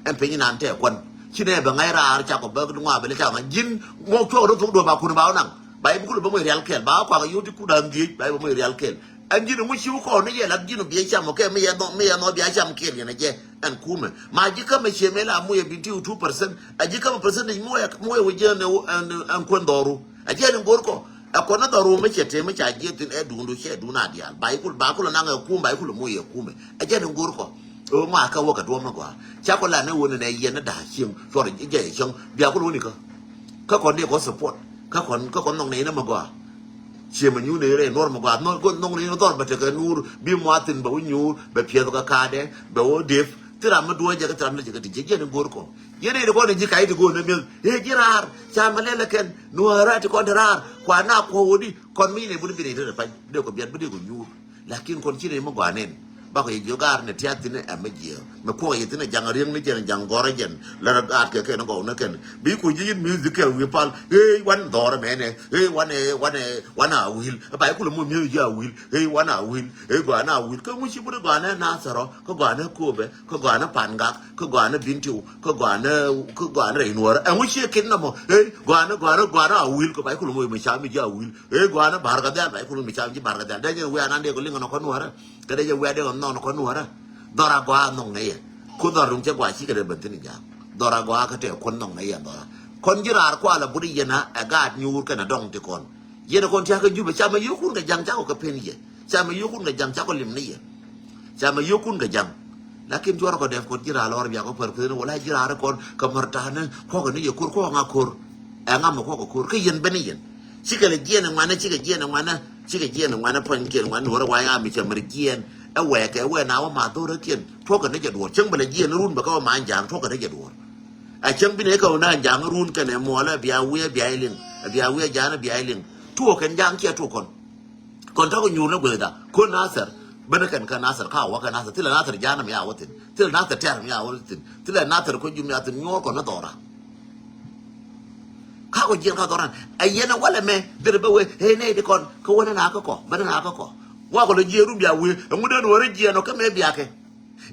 Ɛn piny inan tɛk kuan ci nɛ bɛ ŋa̱c raar cakɔ bä ŋɔa bɛ lɛ cakɔ ŋa̱c ji̱n ŋuɔk cuɔk rɔ thok duɔ̱ɔ̱p ba kun ba wä naŋ ba i̱ bi kulɛ bä moc rial kɛl ba wä kuak a yot ti kut an dhiec ba i̱ bä moc rial kɛl. Ɛn ji̱n ŋuc ci wä kɔn ni yɛ lat ji̱n biɛ cam ɔ kɛ mi yɛ nhɔ mi yɛ nhɔ bia cam kɛl yɛn a jɛ. Ɛn kumɛ ma ji̱ kä mɛ cie mɛ la moc ɛ bi ti wä two percent a ji̱ kä mɛ percentage moc ɛ moc ɛ wä jɛ ɛn ɛn kuän dhɔru. A jɛ ɛn go̱r kɔ. Ɛ kɔn ni dhɔr wä mi cɛ tëë mi ca jiɛ thin ɛ duundu cɛ duun a diaal ba ikul ba kulɛ naŋ ɛ kum ba ikul moc ɛ kumɛ. Ɛ jɛ ni go̱r kɔ. Ɛ wä ŋɔak kä wä kɛ duɔ̱m mi gɔaa ca kɔ la ni wä ni nɛ yɛn ni da̱a̱ cieŋ cuɔr jɛ cieŋ bia kulɛ wä ni kä. Kä kɔn ni kɔ support kä kɔn kä kɔn nhɔk ni ni mi gɔaa. Cie mi nyuur ni rɛy nuɔr mi gɔaa nhɔk ni ni dhɔr bɛ tekɛ nuur bi muathin bɛ wä nyuur bɛ piɛth kɛ kaadɛ bɛ wä dep. Thi ram mi duɔ̱ɔ̱c jɛ kä thi ram ni jɛ kä ti jɛ jɛ ni go̱r kɔ. Yɛn i̱ ti kɔn i̱ ji̱ ka̱c ti go̱o̱r ni mi̱eth i̱ ji̱ raar ca mi lɛl ɛ kɛn nuäärä ti kɔn ti raar kua na kuɔ̱k wä di kɔn mi ni buni bi ni ri ri pa̱ny dee kɔ biat bi dee kɔ nyuur. Lakin kɔn ci ni mi gɔaa nen bakɔ yɛ jiök gaar ni tiath thi̱n ɛ mi jiɛɛk mi kuɔk yɛ thi̱n ɛ ja̱ŋ riäŋ ni jɛn ja̱ŋ gɔ̱rä jɛn lär ɛ gaat kɛ kɛn gɔw ni kɛn bi kuc ji̱ yit mi̱th ji̱ kɛ wi̱i̱ pal ëë wan dhɔr ɛmɛnɛ ëë wan ɛ wan ɛ wan a wi̱i̱l ɛ ba yɛ kulɛ moc mi̱eth ji̱ a wi̱i̱l ëë wan a wi̱i̱l ëë gɔaa na wi̱i̱l kä ŋuci buni gɔaa nɛ nathɛrɔ kä gɔaa nɛ koopɛ kä gɔaa nɛ pangak kä gɔaa nɛ bintiu kä gɔaa nɛ kä gɔaa nɛ rɛy nuɔrä ɛŋu ciɛ kin nɔmɔ ëë gɔaa nɛ gɔaa nɛ gɔaa nɛ a wi̱i̱l kä ba yɛ kulɛ moc mi ca mi ji̱ a wi̱i̱l ëë gɔaa nɛ ba̱r kɛ dhɛl ba yɛ kulɛ moc mi ca mi ji̱ ba̱r kɛ dhɛl dee jɛ wiaa nan dee kɔ liŋ nɔ kɔ nuɔrä. Kɛ dee jɛ wiaa dee kɔ nhɔk nɔ kɔ nuɔrä. Dhɔr a gɔaa nhɔk nɛ yɛ ku dhɔr duŋ cɛ gɔaa ci kɛ dee ben thi̱n jaak. Dhɔr a gɔaa kä tɛ kuɔn nhɔk nɛ yɛ dhɔr a kɔn ji̱ raar kualɛ but yɛn a ɛ gaat nyuur kɛn a dɔŋ ti kɔn. Yɛn a kɔn tia̱k kä Jubɛ ca mɛ yio̱kun kɛ ja̱ŋ cakɔ kɛ pen yɛ ca mɛ yio̱kun kɛ ja̱ŋ cakɔ lim ni yɛ. Ca mɛ yio̱kun kɛ ja̱ŋ. Lakin juɔrä kɔ dɛp kɔn ji̱ raar lɔr bia kɔ pär kueth ni wala ji̱ raar kɔn kɛ mär ta̱a̱ ni kuɔkɛ ni yɛ ko̱r kuɔkɛ ŋa ko̱r. Ɛ ŋa mɛ kuɔkɛ ko̱r kä yɛn ben ni yɛn. Cikɛ lɛ jiɛn ɛ ŋuanɛ cikɛ jiɛn ɛ ŋuanɛ cikɛ jiɛn ɛ ŋuanɛ puɔ̱nykiɛn ŋuanɛ nuɔrɛ wa̱i̱ ŋa mi cɛ mär jiɛn. Ɛ wɛɛkɛ wɛɛ na wä ma dho̱rä kiɛn tuɔ̱kɛ ni jɛ duɔ̱ɔ̱r cäŋ bɛ lɛ jiɛn run bɛ kä wä ma ja̱a̱ŋ tuɔ̱kɛ ni jɛ duɔ̱ɔ̱r. Ɛ cäŋ bi ni kä wä na ja̱a̱ŋ run kɛn ɛ muɔlɛ bia wiɛ bia iliŋ ɛ bia wiɛ ja̱a̱n ɛ bia iliŋ. Tuɔɔk kɛn ja̱a̱ŋ kiɛ tuɔɔk kɔn. Kɔn tɔk nyuur ni guethda ko Nathɛr. Bänä kɛn kä Nathɛr ka wä kä Nathɛr thilɛ Nathɛr ja̱a̱n mi a wä thi̱n thilɛ Nathɛr tɛr mi a wä thi̱n thilɛ Nathɛr ko jum ya thi̱n nyuɔr kɔn ni dhɔra. Ka kɔ jiɛn ka dhɔran ɛ yɛn ɛ walɛ mɛ derɛ bä wee ëë nɛy di kɔn kä wä ni na kä kɔ bä ni na kä kɔ. Wa kɔ lɛ jiɛn rum bia wee ɛŋu dee ni wä ri jiɛn ɔ kä mɛ biakɛ.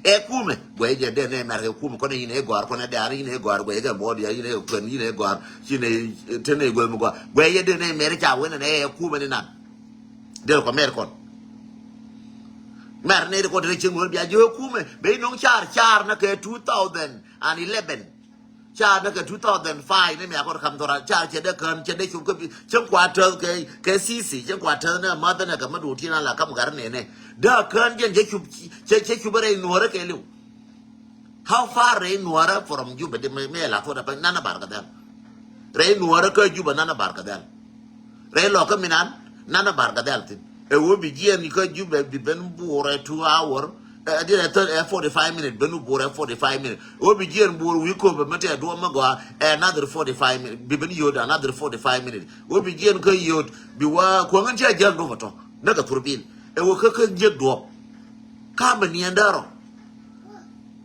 Ɛ kumɛ guɛy jɛ dee nɛy mɛr kɛ kumɛ kɔn ɛ yin ɛ gɔar kɔn ɛ dee ar yin ɛ gɔar guɛy kɛ mɔɔd ya yin ɛ kuɛn yin ɛ gɔar ci nɛy te nɛy guɛy mi gɔar guɛy jɛ dee nɛy mɛr ca wen ɛ nɛy ɛ kumɛ ni nan. Derɛ kɔ mɛr kɔn mɛr nɛy di kɔn te rɛ cieŋ wä bia jiɛ wee kumɛ bɛ yi no̱ŋ car car na kɛ two thousand and eleven. Ca näkɛ two thousand five ni mia kɔn kam dhɔran ca cɛ dee kään cɛ dee cop kä bi cäŋ kua täth kɛ kɛ sisi cäŋ kua täth ni math ni kɛ mä duut tin a la kam gar ni ni. Dee kään jɛn cɛ cop cɛ cɛ cop rɛy nuɔrä kɛ liw. How far rɛy nuɔrä from Jubɛ di mi mi la thot apɛ nana bar kɛ dhɛl. Rɛy nuɔrä kä Jubɛ nana bar kɛ dhɛl. Rɛy lɔkä minan nana bar kɛ dhɛl thin. Ɛ wä bi jiɛn kä Jubɛ bi ben buurɛ two hour. Ɛ diɛn ɛ thirty, ɛ forty five minute, ben wä Bor ɛ forty five minute. Wä bi jiɛn Bor wi̱i̱ köpɛ mɛ tɛ duɔ̱ɔ̱p mɛ gɔaa, ɛ another forty five minute. Bi ben yio̱o̱t another forty five minute. Wä bi jiɛn kä yio̱o̱t bi wä kuäŋ in cɛ jiɛn duɔ̱ɔ̱p ɛ tɔ. Näk ɛ thurbil. Ɛ wä kä kä jiɛk duɔ̱ɔ̱p. Ka mɛ niɛn därɔ.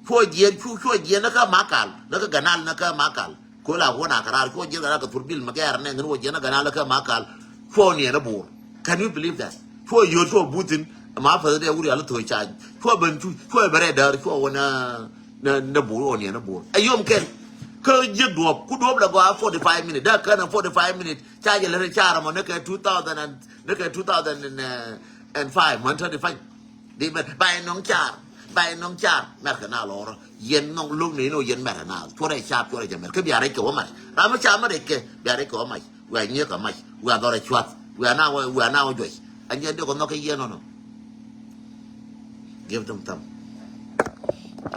Cuɔ jiɛn, cu, cuɔ jiɛn näkä Makal, näkä Ganal, näkä Makal. Kol a wä na kɛ raar, cuɔ jiɛn Ganal kɛ thurbil mɛ gɛɛr nɛ ŋän wä jiɛn näkä Ganal näkä Makal. Cuɔ niɛn ɛ Bor. Can you believe that? Cuɔ yio̱o̱t, cuɔ buthin, ma päth dee wur yal thöö ca. Cuɔ ben cu, cuɔ ben rɛ däär, cuɔ wä nä, nä, nä Bor, wä niɛn ɛ Bor. Ɛ yom kɛn. Kä jiɛk duɔ̱ɔ̱p, ku duɔ̱ɔ̱p lɛ gɔaa forty five minute. Dee kän ɛ forty five minute. Ca jɛ lät ɛ car mɔ näkɛ two thousand and, näkɛ two thousand and five, mɔn thirty five. Di mɛt, ba inɔŋ car, ba inɔŋ car. Mɛrkɛ na lɔrɔ. Yɛn nɔŋ lo̱k ni inɔ yɛn mɛrɛ na. Cuɔrɛ cap, cuɔrɛ jɛ mɛr. Kä bia rɛc kɛ wä mac. Ram mi ca mɛr kɛ, bia rɛc kɛ wä mac. Wia nyiek kɛ mac. Wia dhɔrɛ cuath. Wia na wä, wia na wä juɔc. An jɛ dee kɔ nhɔk kɛ yɛn nɔnɔ. Give them thumb.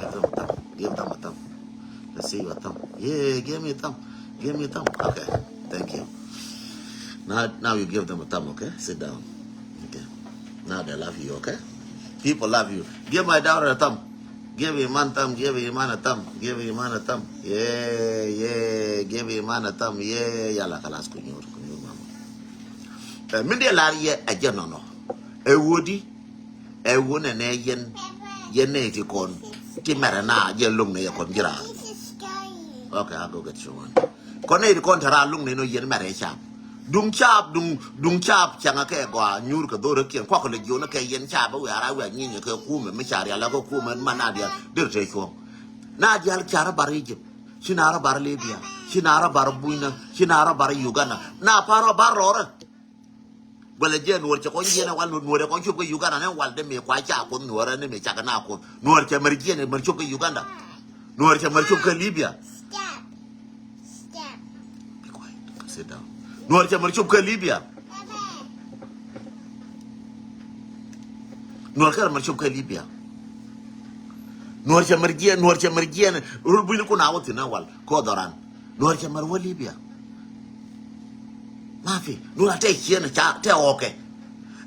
Give them a thumb. Give them a thumb. Let's see your thumb. Yeah, give me a thumb. Give me a thumb. Okay. Thank you. Now, now you give them a thumb, okay? Sit down. Okay. Now they love you, okay? People love you. Give my daughter a thumb. Give your man thumb. Give your man a thumb. Give your man a thumb. Yeah, yeah. Give your man a thumb. Yeah, yala kalas kunyur, kunyur mama. Ɛ, min dee lar yɛ ɛ jɛ nɔnɔ. Ɛ wodi. Ɛ wonɛ nɛ yɛn, yɛn nɛ ti kɔn. Ti mɛrɛ na jɛ loŋ nɛ yɛ kɔn jirar. Okay, I'll go get you one. Kɔn nɛ ti kɔn tɛra loŋ nɛ nɔ yɛn mɛrɛ cap. Duŋ cap, duŋ, duŋ cap cɛŋɛ kɛ gɔaa nyuur kɛ dhorɛ kiɛn. Kuak lɛ jiɔnɛ kɛ yɛn cap bä wiara wiar nyinyɛ kɛ kumɛ mi car yalɛ kɛ kumɛ ma na dial. Dir te cuɔŋ. Na dial car bar Egypt. Ci na rɔ bar Libya. Ci na rɔ bar Bunyna. Ci na rɔ bar Uganda. Na par rɔ bar rɔrɛ. Guɛlɛ jɛ nuɔr cɛ kɔn jiɛn ɛ wal nuɔr ɛ kɔn cop kä Uganda ni wal dee mi kua ca kuoth nuɔr ɛ ni mi cakɛ na kuoth. Nuɔr cɛ mɛr jiɛn ɛ mɛr cop kä Uganda. Nuɔr cɛ mɛr cop kä Libya. Be quiet. Sit down. Nuɔr cɛ mɛr cop kä Libya. Nuɔr kɛ mɛr cop kä Libya. Nuɔr cɛ mɛr jiɛn, nuɔr cɛ mɛr jiɛn. Rut buny ni kun a wä thin ɛ wal. Kɔ dhɔran. Nuɔr cɛ mɛr wä Libya. Mafi, nuɔr a tɛ ciɛn ca, tɛ ɣɔkɛ.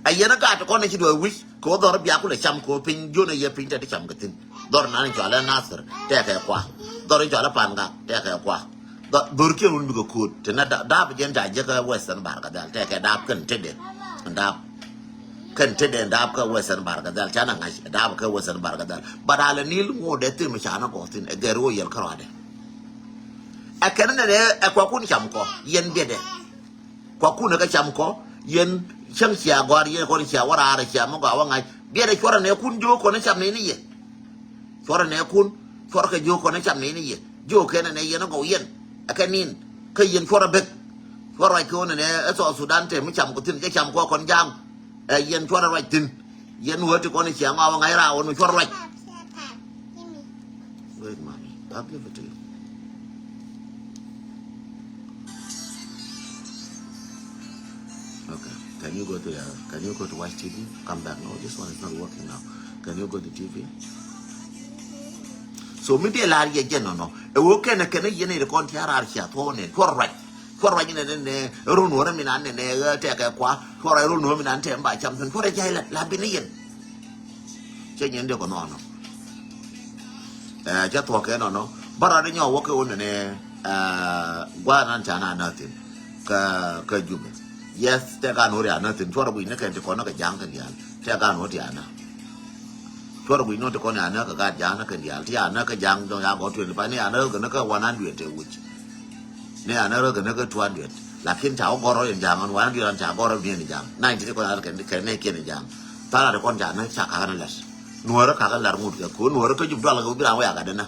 A yɛn a gat kɔn a ci duɔy wi̱c, kɛ wä dhɔr bia kulɛ cam kɛ wä piny, jion a yɛ piny tɛ ti cam kɛ thin. Dhɔr nan in cɔal ɛ Nasir, tɛ kɛ kua. Dhɔr in cɔal ɛ Pangak, tɛ kɛ kua. Dhɔr, dhɔr kiɛn wun bikɛ ko̱o̱t, ti na da-, dap jɛn ca jek ɛ Western Barkadhal, tɛ kɛ dap kɛn tetdɛ. Dap. Kɛn tetdɛ dap kä Western Barkadhal, ca na ŋa̱c, dap kä Western Barkadhal. But a lɛ nil ŋot dɛ thim ca na gɔɔ thin, ɛ gɛr wä yɛl kärɔadɛ. Ɛ kɛn nɛ nɛ ɛ kuakun cam kɔ, yɛn biɛtdɛ. Kuakun ɛ kɛ cam kɔ, yɛn cäŋ cia gɔ̱a̱r, yɛn kɔn cia wä raar, cia mɔ gɔaa wä ŋa̱c. Biɛtdɛ cuɔrɛ nɛ kun jiök kɔn ɛ cam nɛ ni yɛ. Cuɔrɛ nɛ kun, cuɔrɛ kɛ jiök kɔn ɛ cam nɛ ni yɛ. Jiök kɛn nɛ yɛn ɛ gɔw yɛn. Ɛ kɛ nin, kä yɛn cuɔrɛ bek. Cuɔrɛ ruac kɛ wä nɛ nɛ ɛ South Sudan te mi cam kɔ thin, cɛ cam kɔ kɔn ja̱a̱ŋ. Ɛ yɛn cuɔrɛ ruac thin. Yɛn wä ti kɔn cia ŋɔak wä ŋa̱c raawä nu cuɔr ruac. Wait, mommy. I'll give it to you. Okay. Can you go to the, can you go to watch T V? Come back. No, this one is not working now. Can you go to T V? So mi dee lar yɛ jɛ nɔnɔ. Ɛ wä kɛnɛ kɛnɛ yɛn ɛ kɔn ti a raar cia thuɔ̱k nɛ cuɔr ruac. Cuɔr ruac nɛ nɛ nɛ run wä rɛ mi nan nɛ nɛ ɣä tɛkɛ kua. Cuɔr ruac run wä mi nan tɛm ba cam thin cuɔr ruac jay la la bi ni yɛn. Cɛ nyɛn dee kɔ nɔnɔ. Ɛ cɛ thuɔ̱k kɛ nɔnɔ. Bä rɔ di nyɔk wä kɛ wä nɛ nɛ ɛ gua̱a̱th nan ca na nä thin. Kä kä Jubɛ. Yes, tɛk an wä ria nä thin cuɔr ruac ni kɛn ti kɔn nä kɛ ja̱a̱ŋ kɛn diaal. Tɛk an wä ria nä. Cuɔr guic nɔ ti kɔn ya näk kɛ gat ja̱a̱ŋ näk kɛn diaal ti ya näk kä ja̱a̱ŋ dɔ̱ŋ ya gɔ̱r twenty five ni ya näk kɛ näk kä one hundred te wi̱c. Ni ya näk rä kɛ näk kä two hundred. Lakin ca wä gɔ̱r rɔ in ja̱a̱ŋ ɣän one hundred an ca gɔ̱r rɔ ni in ja̱a̱ŋ. Ninety ti kɔn ya kɛ kɛ nɛ kiɛn in ja̱a̱ŋ. Thal a ti kɔn ca näk ca kakä ni lɛt. Nuɔ̱ɔ̱rä kakä lɛr ŋut kɛ ko̱ nuɔ̱ɔ̱rä kä jup dual kɛ bi ran wä ya gat dänä.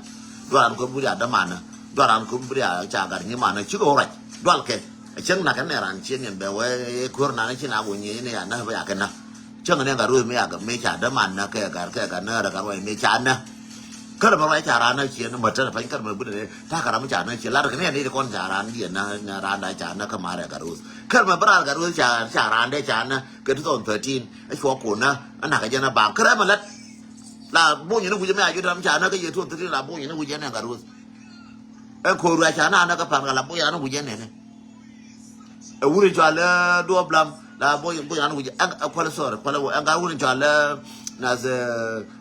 Dual an kɛ bi ria dämanä. Dual an kɛ bi ria ca gat nyimanä cikɛ wä ruac. Dual kɛ. Cäŋ nak kɛ nɛ ran cieŋ in bɛ wee ko̱r nan ci nak wä nyiey ni ya näk bä ya kɛ näk. Cäŋ ni gat ruth mi a mi ca däman na kɛ gat kɛ gat nä rɛ gat ruac mi ca nä. Kär mɛ ruac ca ran nä cien mɛ tɛr pany kär mɛ bun ni ta kɛ ram mi ca nä cien lar kɛ ni ni kɔn ca ran diɛ nä nä ran da ca nä kä mar rɛ gat ruth kär mɛ bra gat ruth ca ca ran de ca nä kɛ two thousand thirteen. Ɛ cuɔ kun nä ɛ nak kɛ jɛ nä bam kär mɛ lät la buny ni wi̱c mi a ju dam ca nä kɛ yɛ two thousand thirteen la buny ni wi̱c ni gat ruth. Ɛ ko̱r ruac ca nä nä kɛ pan kɛ la buny ni wi̱c ni ni. Ɛ wuni cɔal ɛ duɔp lam la boy boy an wi̱c ɛ kual sɔr kual ɛ ŋa wuni cɔal ɛ Nath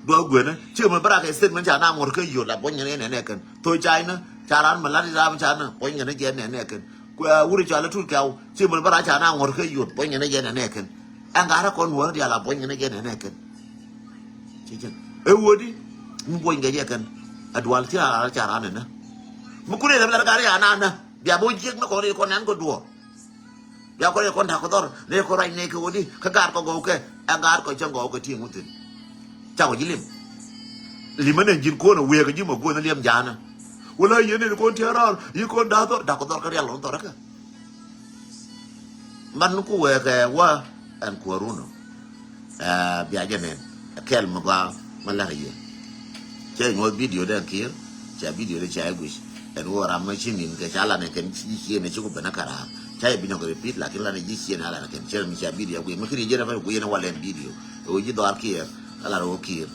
duɔk guenä ci mɛ bä rak kɛ statement ca na ŋuɔ̱t kä yot la buɔ̱ny ŋänä jɛ nɛnɛ kɛn. Thok China ca ran mɛ lat ram ca na buɔ̱ny ŋänä jɛ nɛnɛ kɛn. Wuri ca la tut kɛw ci mɛ bä rak ca na ŋuɔ̱t kä yot buɔ̱ny ŋänä jɛ nɛnɛ kɛn. Ɛn gat rɛ kɔn Nuɔ̱ɔ̱r diaal la buɔ̱ny ŋänä jɛ nɛnɛ kɛn. Ci cɛn ɛ wuɔ̱di mi buɔ̱ny kɛ jɛ kɛn. Ɛ dual ci ran ca ran nɛnɛ. Mi kun ilɛ bi lat gat rɛ ca na nä bia bä jiɛk ni kɔn ri kɔn nɛn kɛ duɔ̱ɔ̱r. Bia kɔn yɛ kɔn da̱k kɔ dhɔr ni kɔ ruac ni kɛ wä di kä gaar kɔ gɔw kɛ. Ɛn gaar kɔ cäŋ gɔw kɛ ti ŋuthin. Ca kɔ ji̱ lim. Limä nɛ ji̱n ko̱n ɛ wëë kɛ ji̱ mɔ guɔ̱n liɛm ja̱a̱nä. Wala yɛn ni kɔn tiɛɛr raar yi kɔn da̱k dhɔr da̱k kɔ dhɔr kä rial lɔn dhɔr kä. Man ku wëë kɛ wä ɛn kuäär run ɔ. Bia jɛ nɛn kɛl mi gɔaa mi la̱t a yɛ. Cɛ nyuɔth video dɛ kiir. Ca video dɛ ca guic ɛn wä ram mi ci nin kɛ ca lan kɛn ji̱ cieen ci ku ben a karam ca yɛ bi nyɔk repeat lakin lan ji̱ cieen a lan kɛn cɛ mi ca video guic mi kiri jɛ na fa guic na wal ɛn video. Ɛ wä ji̱ dhɔar kiir a lan wä kiir.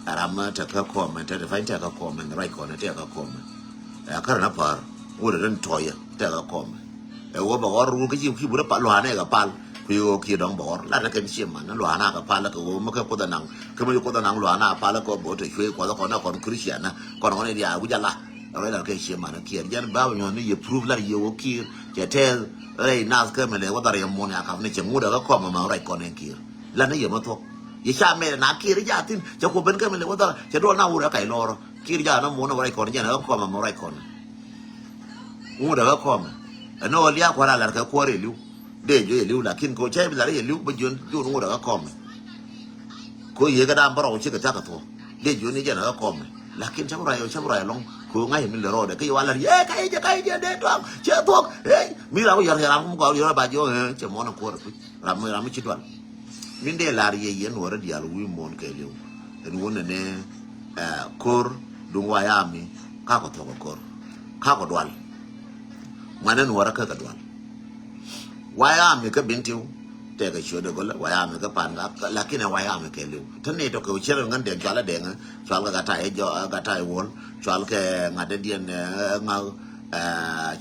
A ram mi tɛ kä comment tɛ fany tɛ kä comment ruac kɔn tɛ kä comment. Ɛ kar na par wä dɛ den tɔyɛ tɛ kä comment. Ɛ wä bɛ ɣɔr run kä ci ki burɛ pal luanɛ kɛ pal. Ku yɛ ɣöö kiɛ dɔ̱ŋ bɛ ɣɔr lat kɛn ciɛ man luanɛ kɛ pal kɛ ɣöö mi kɛ kuoth anaŋ kä mi kuoth anaŋ luanɛ pal kɛ ɣöö bɛ ɣöö te cuɛ kuɔth kɔn kɔn Christian kɔn ɣɔn idia wi̱c ala. Rɛy lat kɛ ciɛ man kiɛ jɛn ba bɛ nyɔn ni yɛ proof lat yɛ ɣöö kiɛ cɛ tɛth rɛy nath kä mi lɛ wä dhar yɛ muɔn ya kap ni cɛ ŋut ɛ kä kɔm ma rɛy kɔn ɛn kiɛ lat ni yɛ ma thuɔk. Yɛ ca mɛl na kiɛ ri jathin cɛ kuɔ ben kä mi lɛ wä dhar cɛ duɔl na wur ɛ kac lɔrɔ. Kiɛ ri jathin muɔn ɛ wä rɛy kɔn jɛn ɛ kä kɔm ma rɛy kɔn. Ŋut ɛ kä kɔmɛ. Ɛn ɣöö liak kua̱r a la̱r kɛ kuäär iliu. Dee jiö iliu lakin ko cɛ bi la̱r iliu bä jiön jiön ŋut ɛ kä kɔmɛ. Ko yiëë kɛ da̱a̱m bä rɔw cikɛ thia̱k kɛ thuɔ̱k dee jiön ni jɛn ɛ kä kɔmɛ. Lakin cä bi ruac cä bi ruac ɛlɔ̱ŋ ko ŋa̱c mi lɛ rɔɔdɛ kä yɛ wa la̱r yee ka yɛ jɛ ka yɛ jɛ dee tuaŋ cɛ thuɔ̱k. Ey mi ram mi yɔr kɛ ram mi gɔaa yɔr ba jiö ɛ cɛ muɔ̱n ɛ kuäär ɛ kui̱ ram mi ram mi ci dual. Min dee lar yɛ yɛn wä rɔ diaal wi̱i̱ muɔ̱ɔ̱n kɛɛliw. Ɛn wä nɛnɛ ko̱r duŋ White Army kakɔ thuɔ̱k ko̱r kakɔ dual. Ŋuanɛ nuɔrä käkä dual. White Army kä Bentiu tɛkɛ ciötdɛ gɔlä White Army kä pan ka lakin ɛ White Army kɛɛliw. Te ni tɔkɛ wä cierɛ ŋän dɛŋ cual ɛ dɛŋ cual kɛ gat tay jɔ gat tay wuɔl cual kɛ ŋa̱t dee diɛn ŋa̱k.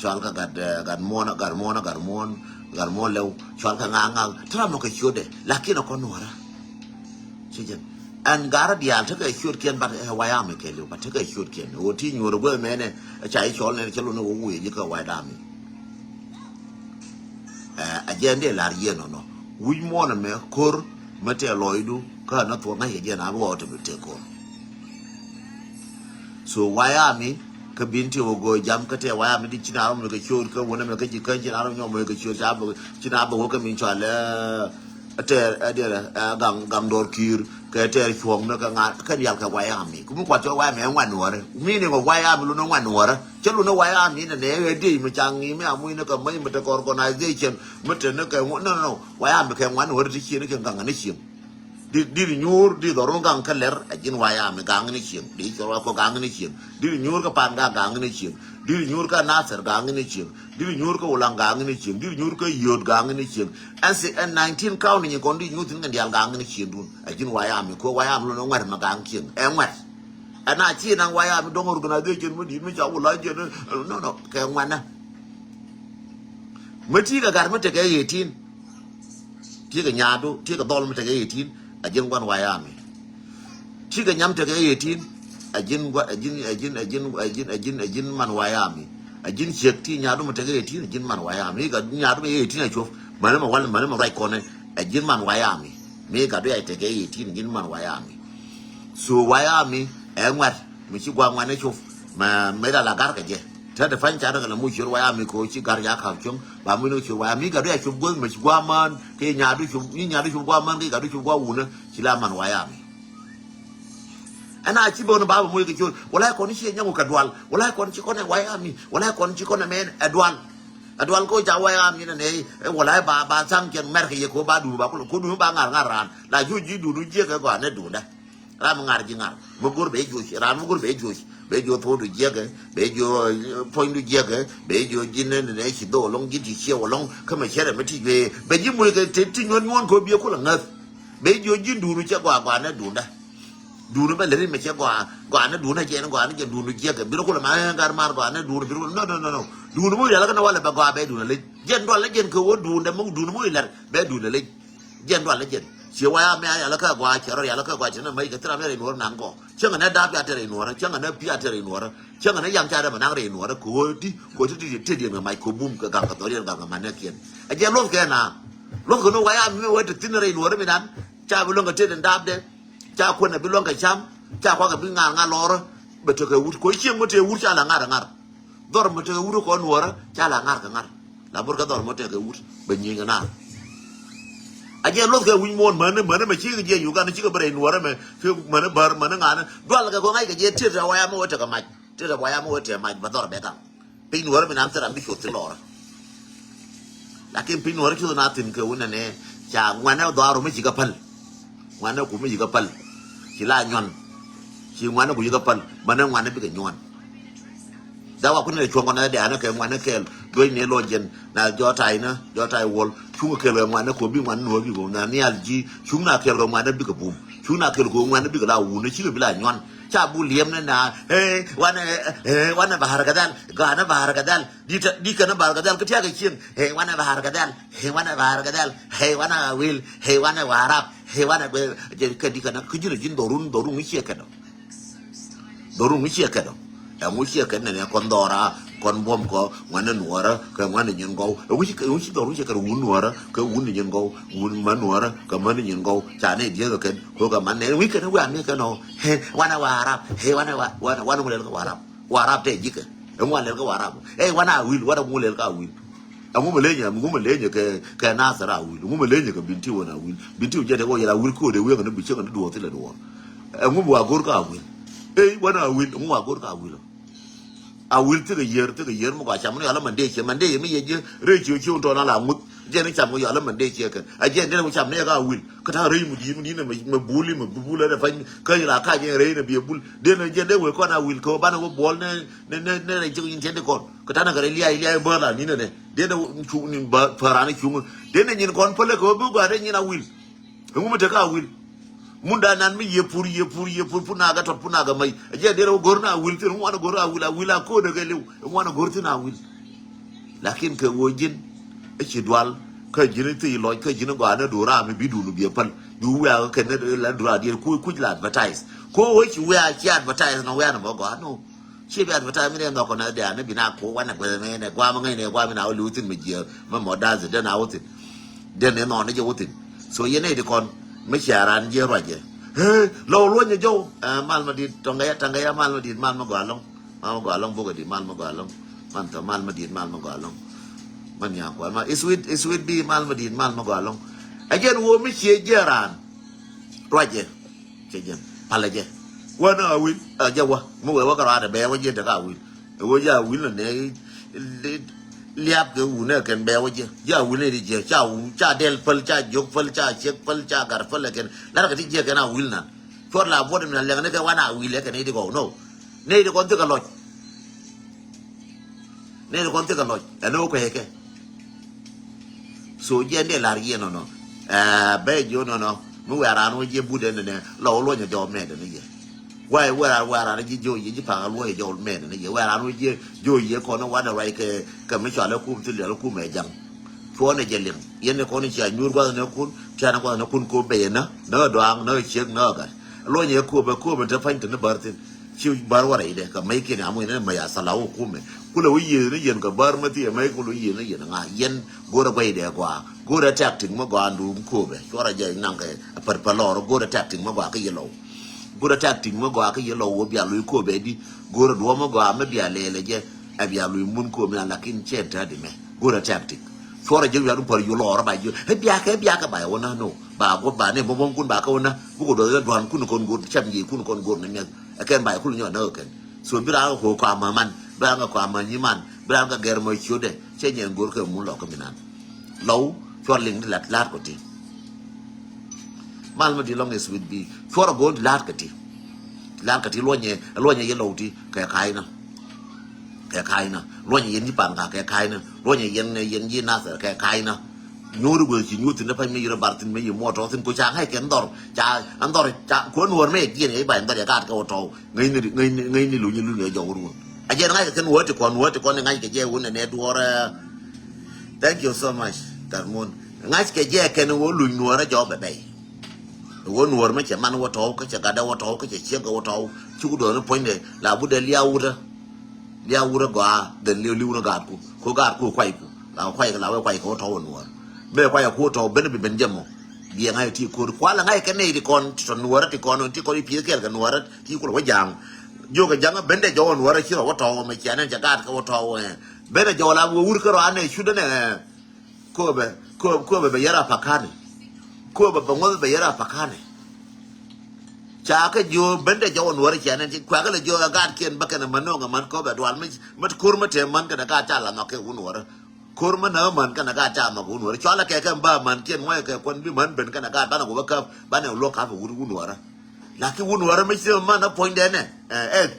Cual kɛ gat gat muɔ̱ɔ̱n gat muɔ̱ɔ̱n gat muɔ̱ɔ̱n gat muɔ̱ɔ̱n lɛw cual kɛ ŋa̱k ŋa̱k te ram nɔ kɛ ciötdɛ lakin ɛ kɔn nuɔrä. Ci jɛn ɛn garä diaal tekɛ ciötkiɛn bat ɛ White Army kɛɛliw bat tekɛ ciötkiɛn ɣöö ti nyuɔ̱ɔ̱r ɛ guäth mɛnɛ. Ca i̱ cɔl nɛn cä lun ɛ wä wi̱i̱ ji̱ kɛ White Army. Ɛ jɛn dee la̱r yieen nɔnɔ wi̱c muɔ̱ɔ̱n ɛmɛ ko̱r mi tɛɛ lɔcdu kä ɛ nä thuɔ̱k ŋa̱c kɛ jɛn a bi ɣɔw te bi tëë ko̱r. So White Army kä Bentiu ɛ go̱o̱r jam kä tɛɛ White Army di ci na rɔ moc kɛ ciöt kä wunɛ mɛ kä ji̱ käny ci na rɔ nyɔk moc kɛ ciöt ci na bɛ wä kä min cɔal ɛ tɛɛr ɛ diɛlɛ ɛ gaŋ gaŋ dɔɔr ki̱i̱r kɛ tɛɛr cuɔ̱ɔ̱ŋ ni kɛ ŋa̱r kɛn yal kɛ White Army kä mi kuat cɔ White Army ɛ ŋuan nuɔ̱ɔ̱rä mi ni kɛ White Army lunɛ ŋuan nuɔ̱ɔ̱rä cä lunɛ White Army ni nɛ ɛ diec mi ca ŋi̱i̱ mi amuc ni kɛ mäc mi tekɛ organization mi te ni kɛ ŋu no no White Army kɛ ŋuan nuɔ̱ɔ̱rä ti cieŋ ni kɛ gaŋ ni cieŋ. Dit dit nyuur dit dhɔr mi gaŋ kä lɛr a ji̱n White Army gaŋ ni cieŋ dit cɔr wa kɔ gaŋ ni cieŋ dit nyuur kä pan gaŋ gaŋ ni cieŋ dit nyuur kä Nasir gaŋ ni cieŋ dit nyuur kä Ulaŋ gaŋ ni cieŋ dit nyuur kä Yot gaŋ ni cieŋ. Ɛn si ɛn nineteen county nyin kɔn dit nyuur thin kɛn diaal gaŋ ni cieŋ dun a ji̱n White Army ko White Army lon ŋuɛt ma gaŋ cieŋ ɛ ŋuɛt. Ɛn a ci naŋ White Army dɔŋ organization mi dit mi ca wula jiɛn no no kɛ ŋuɛnä. Mi ti kɛ gat mi tekɛ eighteen. Tiekɛ nyaadu tiekɛ dhɔl mi tekɛ eighteen a ji̱n gua̱n White Army. Tiekɛ nyam tekɛ eighteen a ji̱n gua̱n a ji̱n a ji̱n a ji̱n a ji̱n a ji̱n a ji̱n man White Army. A ji̱n ciek ti nyaadu mi tekɛ eighteen a ji̱n man White Army. I̱ gat nyaadu mi eighteen a cuɔp mani mi wal mani mi ruac kɔnɛ a ji̱n man White Army. Mi gat du ya tekɛ eighteen a ji̱n man White Army. So White Army ɛ ŋuɛt mi ci gua̱a̱k ŋuɛt ni cup mɛ mɛ la la gar kɛ jɛ. Te te pany ca däk la muc ciöt White Army ko ci gar ya ka̱p cuŋ ba muc ni ciöt White Army gat du ya cup guäth mɛ ci gua̱a̱k män kɛ nyaat du cup ni nyaat du cup gua̱a̱k män kɛ gat du cup gua̱a̱k wunä ci la man White Army. Ɛn a ci bä wun ba bä muc kɛ ciöt wala kɔn ci nyɛ ŋu kɛ dual wala kɔn ci kɔn ɛ White Army wala kɔn ci kɔn ɛ mɛn ɛ dual. Ɛ dual ko ca White Army nɛ nɛ ɛ wala ba ba thaŋ cɛn mɛr kɛ yɛ ko ba dun ba kulɛ ko dun ba ŋar ŋar raan la cu ji̱ dun jiɛ kɛ gɔaa nɛ dundä. Ram mi ŋar ji̱ ŋar mi go̱r bɛ joc ram mi go̱r bɛ joc bɛ joc thokdu jiɛkɛ bɛ joc puɔ̱nydu jiɛkɛ bɛ joc ji̱n ni nɛ ci dhok ɛlɔ̱ŋ ji̱n ti ciɛw ɛlɔ̱ŋ kä mɛ cɛrɛ mi ti juee bɛ ji̱ moc kɛ ti nyuɔ̱n nyuɔ̱n kɛ biɛ kulɛ ŋäth. Bɛ joc ji̱n duundu cɛ gɔaa gɔaa nɛ duundä. Duundu bɛ lɛ ri mɛ cɛ gɔaa gɔaa nɛ duundä jɛn gɔaa nɛ jɛn duundu jiɛkɛ bi rɔ kulɛ ma ɣän gar maar gɔaa nɛ duundä bi rɔ kulɛ no no no no. Duundu moc rial kä nɛ walɛ bɛ gɔaa bɛ duundä lec jɛn dual lɛ jɛn kɛ wä duundä mi duundu moc rial bɛ duundä lec. Jɛn dual ni jɛn Ciɛ waya mɛ a yalä kä gɔaa, ciɛ rɔ yalä kä gɔaa, ciɛ nɛ mec kɛ thil ram yɛ rɛy nuɔrä naŋ gɔɔ. Cäŋɛ nɛ dap ca te rɛy nuɔrä, cäŋɛ nɛ pi a te rɛy nuɔrä, cäŋɛ nɛ yaŋ ca rɛ mɛ naŋ rɛy nuɔrä, kɛ ɣöö di, kɛ ɣöö ti ti ti diɛn kɛ mac kɛ bum kɛ gaŋ kɛ dhɔriɛn gaŋ kɛ manɛ kiɛn. Ɛ jɛ luɔth kɛ na. Luɔth kɛ ni waya mi wä te thin rɛy nuɔrä mi nan. Ca bi luɔŋ kɛ te den dap dɛ. Ca kuɛn ɛ bi luɔŋ kɛ cam. Ca kuak ɛ bi ŋa̱r ŋa̱r lɔrä. Bɛ tekɛ wut kɛ cieŋ mi te wut ca la ŋa̱r ɛ ŋa̱r. Dhɔr mi tekɛ wut kɔn nuɔrä ca la ŋa̱r kɛ ŋa̱r. La bur kɛ dhɔr mi tekɛ wut bɛ nyieny kɛ naar. A jɛ luɔth kɛ wi̱ny muɔ̱ɔ̱n mäni mäni mɛ cikɛ jiɛ Uganda cikɛ bɛ rɛy nuɔrä mɛ. Fi mäni bär mäni ŋa̱ni dual kɛ kɔ ŋa̱c kɛ jɛ tet rɛ waya mɛ wä tekɛ mac. Tet rɛ waya mɛ wä tekɛ mac bɛ dhɔr bɛ gaŋ. Piny nuɔrä mi nam thil ram bi cuɔth thil lɔrä. Lakin piny nuɔrä cuth na thin kɛ wunɛ nɛ ca ŋuanɛ dhɔaru mi ci ka päl. Ŋuanɛ ku mi ci ka päl. Ci la nyuan. Ci ŋuanɛ ku ci ka päl. Banɛ ŋuanɛ bikɛ nyuan. Dha wa kunɛ cuɔŋ kɔnɛ dɛ anɛ kɛ ŋuanɛ kɛɛl. Duec ni lɔ jɛn na jɔ tay na jɔ tay wol. Cuŋ kɛɛl kɛ ŋuanɛ ku bi ŋuanɛ nuɔ bi gom na nial ji. Cuŋ na kɛɛl kɛ ŋuanɛ bikɛ bum. Cuŋ na kɛɛl kɛ ŋuanɛ bikɛ la wun. Ci kɛ bi la nyuan. Ca bu liɛm ni na. Hee wanɛ hee wanɛ bahar kɛ dhal. Ganɛ bahar kɛ dhal. Di te, di kɛn bar kɛ dhɛl kä tiak kɛ cieŋ. Hei wanɛ bar kɛ dhɛl. Hei wanɛ bar kɛ dhɛl. Hei wanɛ wil. Hei wanɛ warap. Hei wanɛ bɛ jɛ kɛ di kɛn kä ji̱n ji̱n dhorun dhorun ŋi̱ ciɛ kɛn. Dhorun ŋi̱ ciɛ kɛn. Ɛ ŋu ciɛ kɛn nɛ kɔn dhɔra kɔn buɔm kɔ ŋuanɛ nuɔrä kɛ ŋuanɛ nyin gɔw. Ɛ ŋu ci ɛ ŋu ci dhorun ciɛ kɛn wun nuɔrä kɛ wun nyin gɔw wun män nuɔrä kɛ män nyin gɔw. Ca nɛ diɛ kɛ kɛn ko kɛ man nɛ ŋu kɛn wia mi kɛn ɔ. Hei wanɛ warap. Hei wanɛ wa wanɛ wanɛ ŋu lɛl kɛ warap. Warap tɛ ji̱kɛ. Ɛŋu a lɛl kä Warap? Ɛ wanɛ a wil, wanɛ ŋu lɛl kä a wil. Ɛŋu mɛ lenyɛ, ɛŋu mɛ lenyɛ kɛ kɛ Nasir a wil. Ɛŋu mɛ lenyɛ kɛ Bintiu wanɛ a wil. Bintiu jɛ tɛ wä yɛl a wil ko̱dɛ wek ni bi cieŋ ni duɔth ilɛ duɔth. Ɛŋu mɛ wa go̱r kä a wil. Ɛ wanɛ a wil, ɛŋu wa go̱r kä a wil. A wil thikɛ yier, thikɛ yier mɛ kɔ a cam ni yɔl a mɛn dee ciɛ, mɛn dee yɛ mi yɛ jiɛ rɛy ciɛ ciɛ wun tɔn a la ŋuth. Jɛn i̱ cam kɛ yɔl ɛmɛn dee ciɛ kɛn a jɛn dee wä cam ni yɛ ka wil. Kä ta̱a̱ rɛy mi di̱i̱t mi di̱i̱t mɛ buli mɛ buli ɛn ɛ pa̱ny kä yɛ la kac ɛn rɛy ni biɛ bul. Dee ni jɛn dee wee kɔn a wil kɛ wä banɛ wä buɔl ni ni ni ni rɛy cik nyin tiɛn di kɔn. Kä ta̱a̱ ni kɛ rɛy lia̱a̱ lia̱a̱ bäär la ni ni ni dee ni cu ni bä päran ni cuŋ. Dee ni nyin kɔn pälɛ kɛ wä bi gɔaa dee nyin a wil. Ɛŋu mi te ka wil. Mun da nan mi yie pur yie pur yie pur pur na ga tɔt pur na ga mai. A jɛ dee rɛ wä go̱r na wil thin ŋuan go̱r a wil a wil a ko̱n a kɛ liw. Ŋuan go̱r thin a wil. Lakin kɛ wä ji̱n. Ɛ ci dual kä ji̱n thi lɔc kä ji̱n gɔaa ni duraa mi bi dun bi a päl. Bi wiaa kɛ ni la duraa dier ku kuc la advertise. Ko wä ci wiaa ci advertise na wiaa ni bä gɔaa no. Ci bi advertise mi dee nhɔk kɔn a dee a ni bi na ko wanɛ guɛth ni nɛ guam ŋäc ni guam mi na wä liw thin mi jiɛ mi mɔ dazi dee na wä thin. Dee ni nhɔk ni jɛ wä thin. So yɛn ni di kɔn mi cia ran jiɛ ruacɛ. Hee lɔ luɔnyɛ jɔw. Mal ma dit tɔŋɛ ya tɔŋɛ ya mal ma dit mal ma gɔaa lɔŋ. Mal ma gɔaa lɔŋ bukɛ dit mal ma gɔaa lɔŋ. Man tɔ mal ma dit mal ma gɔaa lɔŋ. Man nya kual ma is wit is wit bi mal ma dit mal ma gɔaa lɔŋ. Ɛ jɛn woo mi cie jiɛ ran. Ruacɛ. Cɛ jɛn palɛ jɛ. Wä ni a wil a jɛ wä mi wee wä kɛ ruaadɛ bɛɛ wä jiɛ dek a wil. Ɛ wä jɛ a wil ni nɛ liap kɛ wun ɛ kɛn bɛɛ wä jiɛ. Jɛ a wil ni di jiɛ ca wun ca dɛl päl ca jiök päl ca ciek päl ca gar päl ɛ kɛn. Lar kɛ ti jiɛ kɛn a wil nan. Cuɔr la buɔt mi na lɛŋ ni kɛ wan a wil ɛ kɛn ni di gɔw no. Ni di kɔn thikɛ lɔc. Nɛy ti kɔn thikɛ lɔc ɛn ɣöö kueckɛ. So jiɛn dee la̱r yiëë nɔnɔ. Ɛ bɛ jiö nɔnɔ mi wɛ̈ɛ̈r raan wä jiɛ but ɛn nɛ lɔ wä luɔ̱nyɛ jɔw mɛɛt ɛn yɛ. Wɛ̈ɛ̈r wɛ̈ɛ̈r raan wɛ̈ɛ̈r raan ji̱ jiö yiëë ji̱ pa̱a̱k luɔ̱nyɛ jɔw mɛɛt ɛn yɛ wɛ̈ɛ̈r raan wä jiɛ jiö yiëë kɔn wä wanɛ ruac kɛ kɛ mi cɔal ɛ kum thil yɔl ɛ kum ɛ ja̱ŋ. Cuɔ̱ɔ̱n ɛ jɛ liŋ yɛn ɛ kɔn cia nyuur gua̱th nɛ kun tian gua̱th nɛ kun ko bɛy ɛ nä nä dɔaŋ nä ciek nä gat. Luɔ̱nyɛ ɛ kööbɛ kööbɛ te pa̱ny te ni bär thi̱n. Ci bär wä rɛydɛ kɛ mec kiɛn amuc ni mec a thalaw kumɛ. Kulɛ wä yiëë ni yɛn kɛ bär mä thiɛ mec kulɛ wä yiëë ni yɛn ŋa yɛn go̱rɛ guaydɛ gɔaa go̱rɛ tactic mä gɔaa nduum kööbɛ cuɔrɛ jɛ naŋ kɛ pär pär lɔɔr go̱rɛ tactic mä gɔaa kä yɛ lɔw. Go̱rɛ tactic mä gɔaa kä yɛ lɔw wä bia luc kööbɛ di go̱rɛ duɔ̱ɔ̱p mä gɔaa mä bia lɛɛlɛ jɛ. Ɛ bia luc mun kööbɛ na lakin cɛ täädi mɛ go̱rɛ tactic. Cuɔrɛ jɛ wia̱r pär yu lɔɔr ba jiö ɛ biakɛ ɛ biakɛ ba yɛ wä na no ba guɔ̱p ba ni mɔmɔŋ kun ba kä wä na bukɛ duɔth ɛ dua̱n kun kɔn go̱r cam ji̱ kun kɔn go̱r ni miɛth. Ɛ kɛn ba yɛ kul nyɔk näk kɛn. So bi raan kɛ ko̱o̱k kɔam man bi raan kɛ kɔam nyiman bi raan kɛ gɛr mɔ ciötdɛ. Cɛ nyɛn go̱r kɛ mun lɔk kä mi nan. Lɔw cuɔr liŋ ti lat la̱t kɔ ti. Mal mi di lɔŋ is with bi cuɔr a go̱r ti la̱t kɛ ti. Ti la̱t kɛ ti luɔnyɛ luɔnyɛ yɛ lɔw ti kɛ ka̱a̱cnä. Kɛ ka̱a̱cnä luɔnyɛ yɛn ji̱ pan ka kɛ ka̱a̱cnä luɔnyɛ yɛn yɛn ji̱ nathɛr kɛ ka̱a̱cnä. Nyuuri gueth ci nyuur thi̱n ni pa̱ny mi yirä bar thi̱n mi yi muɔt tɔ̱ thi̱n ku ca ŋäc kɛ ndhɔr ca ndhɔr ca kuäär nuɔ̱ɔ̱r mi yɛ jiɛn yɛ i̱ ba̱ny ndhɔr yɛ gaat kɛ wä tɔ̱w. Ŋäcni ŋäcni ŋäcni luny luny ɛ jɔw run. A jɛn ŋa̱c kɛ kɛn wä ti kɔn wä ti kɔn i̱ ŋa̱c kɛ jɛ wun ɛ nɛ duɔ̱ɔ̱r. Thank you so much. Tarmun ŋa̱c kɛ jɛ kɛn wä luny nuɔ̱ɔ̱r ɛ jɔw bɛ bɛy. Wä nuɔr mɛ cɛ man wä tɔw, kä cɛ gatdɛ wä tɔw, kä cɛ ciek wä tɔw. Cuk duɔn puɔ̱nydɛ la budɛ liaw wutɛ. Liaw wutɛ gɔaa, dhɛn liw liw ni gaatku. Ko gaatku kuayku. La kuay la wä kuay kɛ wä tɔw wä nuɔr. Bɛ kuay ku tɔw ben bi ben jɛ mɔ. Biɛ ŋa̱c ti ko̱r. Kualɛ ŋa̱c kɛ nɛy ti kɔn, ti tɔ nuɔrɛ ti kɔn, ti kɔn i̱ pi̱eth kɛɛl kɛ nuɔrɛ, ti kulɛ wä ja̱a̱ŋ. Jiök kɛ ja̱ŋ ben dɛ jɔw wä nuɔrɛ ci rɔ wä tɔw mɛ cianɛ cɛ gaat kɛ wä tɔw ɛ. Ben dɛ jɔw la wä wur kärɔ anɛ cudɛ nɛ. Kööbɛ, kööbɛ, kööbɛ bɛ yɛr a pakani. Kööbɛ bɛ ŋuɔth bɛ yɛr a pakani. Ca kɛ jiö ben dɛ jɔw wä nuɔrɛ cianɛ ti kuakɛ lɛ jiö a gaatkiɛn bä kɛn a män nöŋ a män kööbɛ dual mi, mi ko̱r mi te män kɛn a gaat ca la nhɔk kɛ wä nuɔrɛ. Ko̱r mi nä män kɛn a gaat ca nhɔk wun wärä. Cɔalɛ kɛ kɛn ba män kiɛn ŋuɔ̱c kɛ kuän bi män ben kɛn a gaat banɛ wä bä käp, banɛ wä luɔk ka̱p wut wun wärä. Lakin wun wärä mi ci män a puɔ̱nydɛ nɛ. Ɛ, ɛ.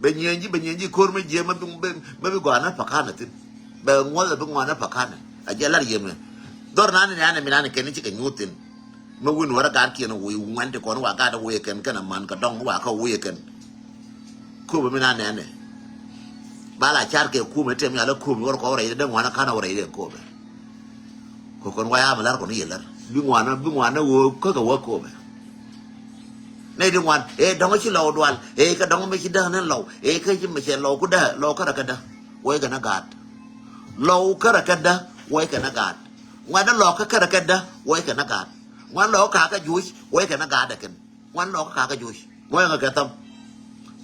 Bɛ nyieen ji̱, bɛ nyieen ji̱ ko̱r mi jiɛ ma bi, ma bi gɔaa nä pakanɛ thi̱n. Bɛ ŋuɔth a bi ŋɔaa nä pakanɛ. A jɛ lar yemɛ. Dhɔr nani nani mi nani kɛn ci kɛ nyuuth thi̱n. Mi wun wärä gaat kiɛn wui ŋuɛn ti kɔn wa gaat wui kɛn kɛn a män kɛ dɔŋ wa kä wui kɛn. Kööbä mi na nɛnɛ. Ba la car kɛ kumɛ tɛm ya la kööbä wär kɔn rɛy dee ŋuan a kan a wä rɛy dee kööbä. Kɛ kɔn wa ya mi lar kɔn yɛ lar. Bi ŋuan, bi ŋuan a wä kä kɛ wä kööbä. Nɛy di ŋuan, ɛ dɔŋ ci lɔw dual, ɛ kɛ dɔŋ mi ci däk ni lɔw, ɛ kɛ ci mi cɛ lɔw ku däk, lɔw kärɛ kɛ däk, wä kɛ na gaat. Lɔw kärɛ kɛ däk, wä kɛ na gaat. Ŋuan a lɔw kä kärɛ kɛ däk, wä kɛ na gaat. Ŋuan lɔw kä kakä juuc, wä kɛ na gaat ɛ kɛn. Ŋuan lɔkä kakä juuc. Ŋuan ŋä kɛ tham.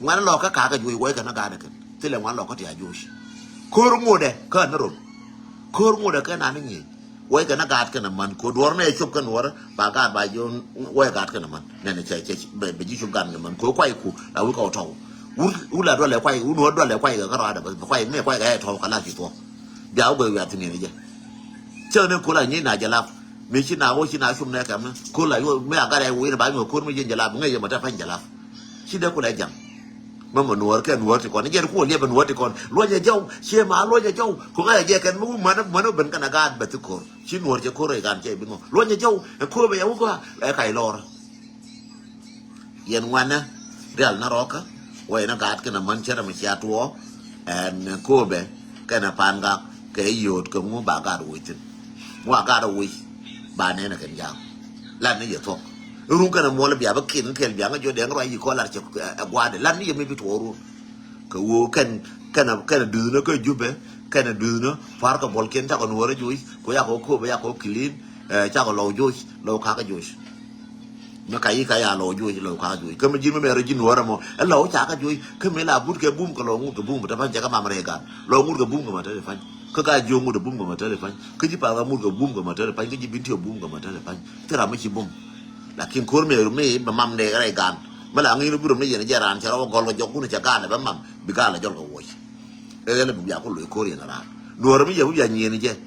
Ŋuan lɔkä kakä juuc wä kɛ na gaat ɛ kɛn. Thilɛ ŋuan lɔkä ti a juuc. Ko̱r ŋuɔdɛ kä ni rol. Ko̱r ŋuɔdɛ kä na ni ŋi̱i̱c. Wä kɛ na gaat kɛn a man. Ko̱ duɔr nɛ cop kɛn wär ba gaat ba ji̱ wä gaat kɛn a man. Nɛnɛ cɛ, cɛ, bɛ, bɛ ji̱ cop gaat kɛn a man. Ko̱ kuay ku la wä kɛ wä tɔw. Wur, wur la dualɛ kuay, wur nuɔr dualɛ kuay kɛ kä rɔadɛ bä. Kuay, mɛ kuay kɛ ɛ tɔw ka la ci thuɔk. Bia wä gɔy wiaa thi̱n yɛn jɛ. Cä ni ko̱ la nyi na jɛ lap. Mi ci na wä ci na cum nɛ kɛm ni. Ko̱ la yɔ mi a gat ɛ wä in ba nyuɔ ko̱r mi jɛ jɛ lap. Ŋäc yɛ mɛ te pany jɛ lap. Ci dee kulɛ jaŋ. Mɛ mɛ nuɔr kɛ nuɔr ti kɔn. Jɛ ni kuɔ liɛp nuɔr ti kɔn. Luɔnyɛ jɔw. Ciɛ ma luɔnyɛ jɔw. Ko̱ ŋa̱c jɛ kɛn mi wä män män ben kɛn a gaat bɛ thi ko̱r. Ci nuɔr cɛ ko̱r ɛ gan cɛ bi ŋɔ. Luɔnyɛ jɔw. Ɛ ko̱r bɛ yɛ wä gɔaa. Ɛ kac lɔr. Yɛn ŋuanä rial na rɔkä wä yɛn a gaat kɛn a män cɛ rɛ mi cia tuɔɔ. Ɛn kööbɛ kɛn a pan gak kɛ yio̱o̱t kɛ ŋu ba gaat woc thi̱n. Ŋu a gaat a woc ba nɛn a kɛn jaak. Lat ni yɛ thuɔ̱k. Run kɛn a muɔl bia bä kin kɛl bia ŋä jiɔ dɛŋ ruac yi kɔ lat cɛ ɛ gua̱a̱dɛ lat ni yɛ mi bi tuɔɔk run. Kɛ ɣöö kɛn, kɛn, kɛn duthni kä Jubɛ, kɛn duthni pa̱r kɛ buɔlkiɛn cakɔ nuɔɔrä joc, ku yakɔ kööbä yakɔ clean, ɛ, cakɔ lɔw joc, lɔw kakä joc. Mi ka yi ka ya lɔw joc, lɔw kakä joc. Kä mi ji̱n mi mɛrɛ ji̱ nuɔɔrä mɔ, ɛ lɔw cakä joc. Kä mi la but kɛ bum kɛ lɔw ŋut kɛ bum, te pa̱ny cɛ kä mam rɛy gan. Lɔw ŋut kɛ bum kɛ ma te te pa̱ny. Kä ka jiök ŋut kɛ bum kɛ ma te te pa̱ny. Kä ji̱ path ka mut kɛ bum kɛ ma te te pa̱ny. Kä ji̱ bin tiɔ bum kɛ ma te te pa̱ny. Thil ram mi ci bum. Lakin ko̱r mi, mi bɛ mam nɛ rɛy gan. Mi la ŋi̱n bi rom ni yɛn jɛ raan cɛ rɔ wä gɔl kɛ jɔk kun cɛ gan bɛ mam bi gan lɛ jɔl kɛ wuɔc. Ɛ ɣɛl bi bia ku loc ko̱r yɛn raar. Nuɔr mi yɛ bi bia nyieen jɛ.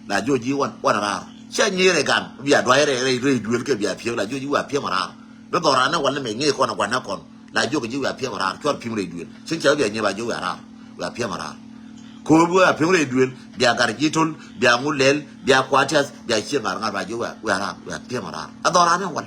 La jiɔ ji̱ wan, wan raar. Cɛ nyieen rɛy gan bia duay rɛy, rɛy, rɛy duel kɛ bia piɛm la jiɔ ji̱ wa piɛm raar. Bi dhɔran ni wal ni mɛ ŋi̱i̱c kɔn a guan ni kɔn. La jiök ji̱ wiaa piɛm raar, cuɔr pi̱m rɛy duël. Cieŋ cɛ wiaa nyiɛ ba jiök wiaa raar, wiaa piɛm raar. Ko̱o̱p wiaa piɛm rɛy duël, bia gar ji̱ tol, bia ŋu lɛl, bia kuatiath, bia cieŋ ŋa̱r ŋa̱r ba jiök wiaa, wiaa raar, wiaa piɛm raar. A dhɔr ran ɛn wal.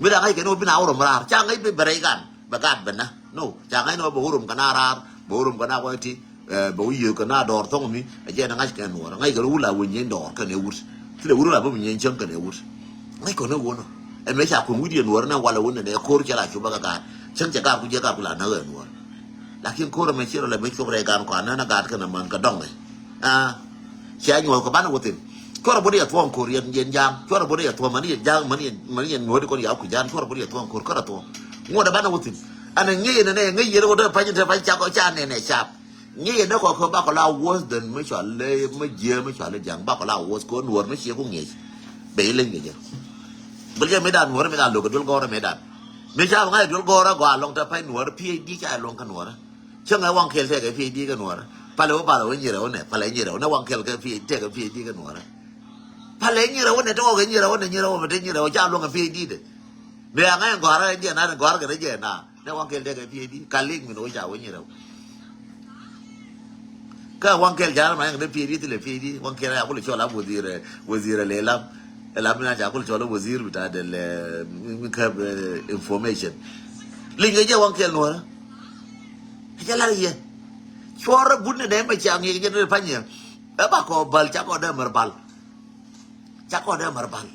Mi da ŋa̱c kɛ ni wä bi na wä rom raar. Ca ŋa̱c bi bɛ rɛy gan, bɛ gaat bɛ na. No, ca ŋa̱c ni wä bɛ wä rom kɛ na raar, bɛ wä rom kɛ na kuay ti. Ɛ, bɛ wä yiëë kɛ na dɔɔr thɔŋ mi, ɛ jɛ na ŋa̱c kɛ nuɔr. Ŋa̱c kɛ wä la wä nyieny dɔɔr kɛn ɛ wut. Thilɛ wut la bä mi nyieny cäŋ kɛn ɛ wut. Ŋäc kɔn ni wun ɔ. Ɛ mëë ca kuŋ wi̱cdiɛn nuɔ̱ɔ̱r nɛ walɛ wun nɛnɛ ko̱r cɛ la cupä kɛ gaat. Cäŋ cɛ gaat ku jɛ gaat ku la näk ɛ nuɔ̱ɔ̱r. Lakin ko̱r ɛmɛ ci rɔ lɛ mëë cop rɛy gaan kɔan nänä gaat kɛn ɛmän kɛ dɔŋ ɛ. Aa. Cia nyuɔ̱th kɛ banɛ wä thi̱n. Cuɔrɛ bot yɛ thuɔ̱ɔ̱ŋ ko̱r yɛn, yɛn ja̱a̱ŋ. Cuɔrɛ bot yɛ thuɔ̱ɔ̱ŋ män yɛn ja̱a̱ŋ, män yɛn, män yɛn nuɔ̱ɔ̱r di kɔn ya̱a̱ ku ja̱a̱ŋ. Cuɔrɛ bot yɛ thuɔ̱ɔ̱ŋ ko̱r kärɛ thuɔ̱ɔ̱ŋ. Ŋuɔ̱t ɛ banɛ wä thi̱n. Ɛn ɛ ŋi̱i̱c ɛn ɛ ŋäc yɛn wä dee pa̱ny tɛ pa̱ny ca kɔ ca nɛnɛ cap. Ŋi̱i̱c ɛ ni kɔ kɛ bakɔ la worse than mi cɔal i̱, mi jiääk mi cɔal i̱ ja̱ŋ, bakɔ la worse kɛ ɣöö nuɔ̱ɔ̱r mi ciɛ ku ŋi̱i̱c. Bɛ i̱ leny kɛ jɛ. Bä jɛ mëëdan nuɔ̱ɔ̱r mëëdan lo̱k kɛ duel gɔ̱rä mëëdan. Mi ca bä ŋa̱c duel gɔ̱rä gɔaa lɔŋ te pa̱ny nuɔ̱ɔ̱r PhD ca luɔ̱ŋ kä nuɔ̱ɔ̱rä. Cä ŋa̱c waŋ kɛl tɛkɛ PhD kä nuɔ̱ɔ̱rä. Palɛ wä palɛ wä nyirɛ wä nɛ, palɛ nyirɛ wä nɛ waŋ kɛl kɛ PhD, tɛkɛ PhD kä nuɔ̱ɔ̱rä. Palɛ nyirɛ wä nɛ tɔkɛ nyirɛ wä nɛ nyirɛ wä mɛ te nyirɛ wä ca luɔ̱ŋ kɛ PhD dɛ. Mëë a ŋa̱c gɔ̱rä jɛ na, gɔ̱rä kɛ rɛ jɛ na. Nɛ waŋ kɛl tekɛ PhD ka lik min wä ca wä nyirɛ wä. Kä waŋ kɛl ca rɛ ma yɛn kɛ dee PhD thilɛ PhD waŋ kɛl a kulɛ cɔl a wazir, wazir lɛ lam. Lam min a ca kulɛ cɔl a wazir bita dɛl mi käp information. Liŋ kɛ jɛ waŋ kɛl nuɔrä. Ɛ jɛ lar yɛ. Cuɔr but ni nɛ mɛ ca ŋi̱i̱k jɛ ni pany yɛ. Ɛ ba kɔ bal ca kɔ dee mɛr bal. Ca kɔn dee mär bal.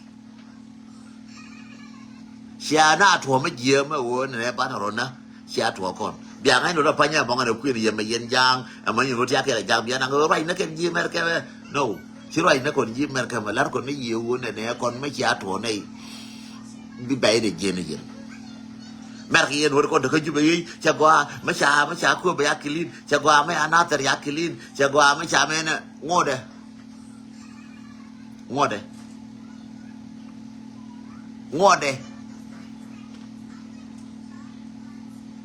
Cia na tuɔɔk mi jiääk mi ɣöö nɛnɛ banɛ rɔ na. Cia tuɔɔk kɔn. Bia ŋa̱c ni rɔ pa̱ny ɛ mɔŋ ɛn ɛ kui̱n yɛ mɛ yɛn ja̱a̱ŋ. Ɛ mɛ nyin ɣöö tiak kɛ ja̱a̱ŋ bia naŋ ɣöö ruac ni kɛn ji̱ mɛr kɛmɛ. No. Ci ruac ni kɔn ji̱ mɛr kɛmɛ. La̱r kɔn ni yiëë ɣöö nɛnɛ kɔn mi cia tuɔɔk nɛy. Bi bɛy de jiɛn ni yɛn. Mɛr kɛ yɛn wä kɔn te kä Jubɛ yiëë. Cɛ gɔaa mi ca mi ca Kööbɛ ya kilin. Cɛ gɔaa mi ca Nathɛr ya kilin. Cɛ gɔaa mi ca mɛnɛ ŋotdɛ. Ŋuɔ̱tdɛ. Ŋuɔ̱tdɛ.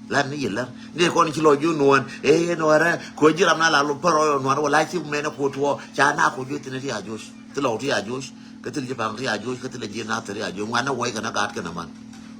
Lar ni yɛ lar ni kɔn ci lɔ ji̱ nuɔ̱ɔ̱n. Ee nuɔ̱ɔ̱rɛ kɛ ji̱ ram na la lɔ pär rɔ nuɔ̱ɔ̱rɛ wala ci mɛnɛ ko tuɔ ca na ko ji̱ thin ti a joc. Thi lɔ ti a joc. Kä thi ji̱ paŋ ti a joc kä thi lɛ ji̱ na thir a joc ŋuan na wec kɛ na gaat kɛ na man.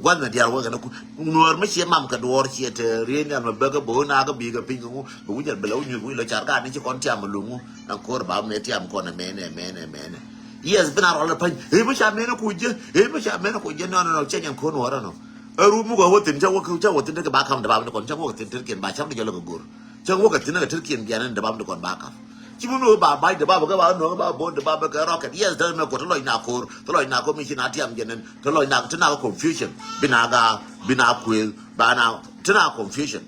Gua̱th na diaal wä kɛ na ku nuɔ̱ɔ̱r mi ciɛ mam kɛ duɔɔr ciɛ te rien yan ma bäkä bo̱o̱ na kä bi̱i̱ kɛ piny kɛ ŋu bɛ wi̱c jɛn bɛ lɛ wä nyuth wi̱c lɔ car gaat ni ci kɔn tiam luŋ ŋu. Ɛn ko̱r ba mɛ tiam kɔn ɛmɛnɛ ɛmɛnɛ ɛmɛnɛ. Yes bi na rɔl ɛ pa̱ny. Ee mi ca mɛnɛ ku jɛ. Ee mi ca mɛnɛ ku jɛ. No, no, no. Cɛ nyɛn ko̱r nuɔ̱ɔ̱rä nɔ. Ɛ ru muk ɛ wä thin cä wä cä wä thin tekɛ ba kam dɛ ba mi kɔn cä wä kɛ thin thin kiɛn ba cam di jɛ lɛ kɛ go̱r. Cä wä kɛ thin kɛ thin kiɛn giɛn ɛn dɛ ba mi kɔn ba kam. Ci mi mi wä ba bac dɛ ba bä kɛ ba nɔŋ ba bon dɛ ba bä kɛ rɔkɛt. Yes dɛ mɛ ko̱r te lɔc na ko̱r te lɔc na ko̱r mi ci na tiam jɛ nɛn te lɔc na te na confusion. Bi na ga bi na kuëël ba na te na confusion.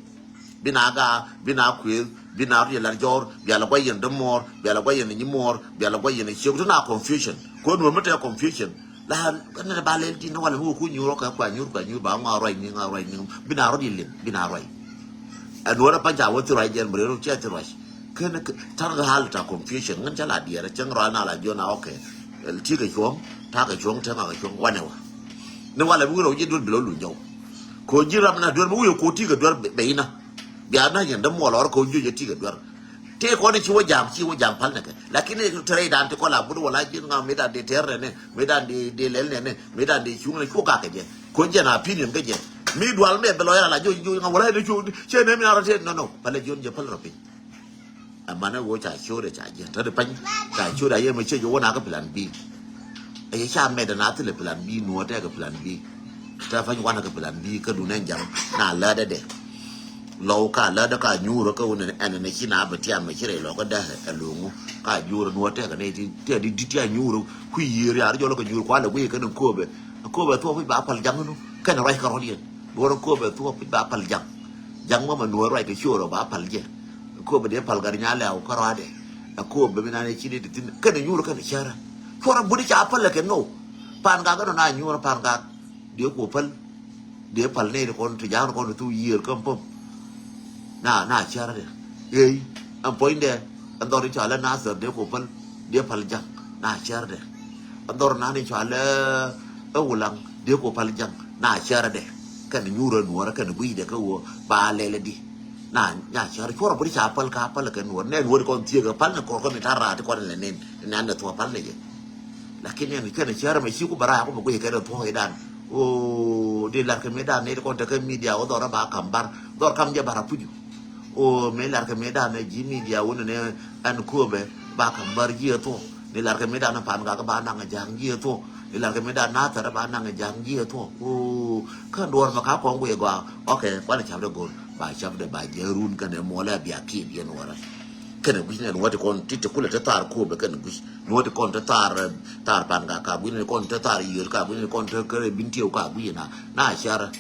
Bi na gaa, bi na kuëëth, bi na riɛl lar jɔɔr, bia la guay yɛn dämuɔɔr, bia la guay yɛn nyimuɔɔr, bia la guay yɛn ciök ti na confusion. Kuɔn wä mi tɛ confusion. La kɛ nɛn ba lɛl ti ni walɛ mi wä ku nyuur ɔ kɛ kua nyuur kua nyuur ba ŋɔa ruac ni ŋɔa ruac ni bi na rɔ di lim bi na ruac. Ɛn wä rɛ pa̱ny ca wä thi ruac jɛn bi rɛ rɔ cɛ thi ruac. Kɛn tan kɛ hal ta confusion ŋän ca la diɛɛr cäŋ ruac na la jiɔn a ɔkɛ. Ti kɛ cuɔ̱ŋ, ta kɛ cuɔ̱ŋ, tɛŋ a kɛ cuɔ̱ŋ wanɛ wä. Ni walɛ mi wä rɛ wä ji̱ duel bi lɔ luny jɔw. Ko ji̱ ram na duer mi wi̱i̱ ko ti kɛ duer bɛ ina. Bia na yɛn dämuɔɔr lɔr ko ji̱ jɛ ti kɛ duer. Tëë kɔn ci wä jam ci wä jam pal nɛ kɛ. Lakin ni te rɛy dan ti kɔn la but wala ji̱ ŋa mi dan di tɛr nɛ nɛ mi dan di di lɛl nɛ nɛ mi dan di cuŋ nɛ cu ka kɛ jɛ. Ko jɛ na opinion kɛ jɛ. Mi dual mɛ bɛ lɔ yɛn la ji̱ ji̱ ŋa wala ni cu cɛ nɛ mi na rɔ tɛ nɔ nɔ pal ji̱ jɛ pal rɔ piny. Amanɛ ɣöö ca ciötdɛ ca jiɛn te di pany ca ciötdɛ a yɛ mɛ ciec wä na kä plan B. Ɛ yɛ ca mɛt na thilɛ plan B nuɔ tɛkɛ plan B. Te pany wanɛ kɛ plan B kä dun ɛn jam na lätdɛ dɛ. Lɔw ka lätdɛ ka nyuurä kä wun ɛn ɛn ci na bɛ tiam mɛ ci rɛy lɔkä dähɛ ɛ lo̱ŋu ka nyuurä nuɔ tɛkɛ nɛ ti tɛk di di̱t ti a nyuurä kui̱ yiëër yaar jɔl kä nyuur kualɛ guiy kɛn in kööbɛ. Kööbɛ thuɔk pic ba pal jaŋ nu kɛn ruac kä rɔ̱diɛn. Duɔr kööbɛ thuɔk pic ba pal jaŋ. Jaŋ mɔmɛ nuɔɔr ruac kɛ ciöör ɔ ba pal jɛ. Kööbɛ dee pal gat nya lɛw kä rɔadɛ. Ɛ kööbɛ mi nan ɛ ci ni ti thin kɛn nyuur kɛn cärä. Cuɔrɛ buni ca pal lɛ kɛ no. Pan gak ɛnɔ na nyuur pan gak. Dee kuɔ pal. Dee pal nɛy ti kɔn ti ja̱a̱ŋ ti kɔn ti thuk yiëër kä pop. Na na cärä dɛ. Ey ɛn puɔ̱nydɛ ɛn dhɔr in cɔalɛ Nathir dee kuɔ pal. Dee pal ja̱ŋ na cärä dɛ. Ɛn dhɔr nan in cɔalɛ ɛ Wulaŋ dee kuɔ pal ja̱ŋ na cärä dɛ. Kɛn nyuurä nuɔrä kɛn gui̱cdɛ kä ɣöö ba lɛlɛ di. Na nya cär cuɔrɛ buri ca päl ka päl kɛ nuɔr nɛ nuɔr kɔn thiekä päl ni kɔr kɔn ni tar raat kɔn lɛ nen. Nan ni thuɔ päl ni jɛ. Lakin yɛn kɛn cär mɛ ci ku bɛ raak ku bɛ guic kɛn thuɔ idan. O di lar kɛ mi dan ni kɔn tekɛ media o dhɔr ba kam bar dhɔr kam jɛ bar a puju. O mi lar kɛ mi dan ni ji media wun ni ɛn kööbɛ ba kam bar ji thuɔ. Ni lar kɛ mi dan ni pan gak ba naŋ ja̱a̱ŋ ji thuɔ. Ni lar kɛ mi dan Nathir ba naŋ ja̱a̱ŋ ji thuɔ. O kän duɔr mɛ ka kɔn guic gɔaa. Ok kuan cap dɛ go̱r ba cap dɛ ba jɛ run kɛn muɔlɛ bia kiɛn yɛn wara. Kɛn guic nɛn wä ti kɔn ti ti kulɛ ti thar kööbɛ kɛn guic. Ni wä ti kɔn ti thar thar pan ka ka guic ni kɔn ti thar yiër ka guic ni kɔn ti kɛ bin tieu ka guic na na car.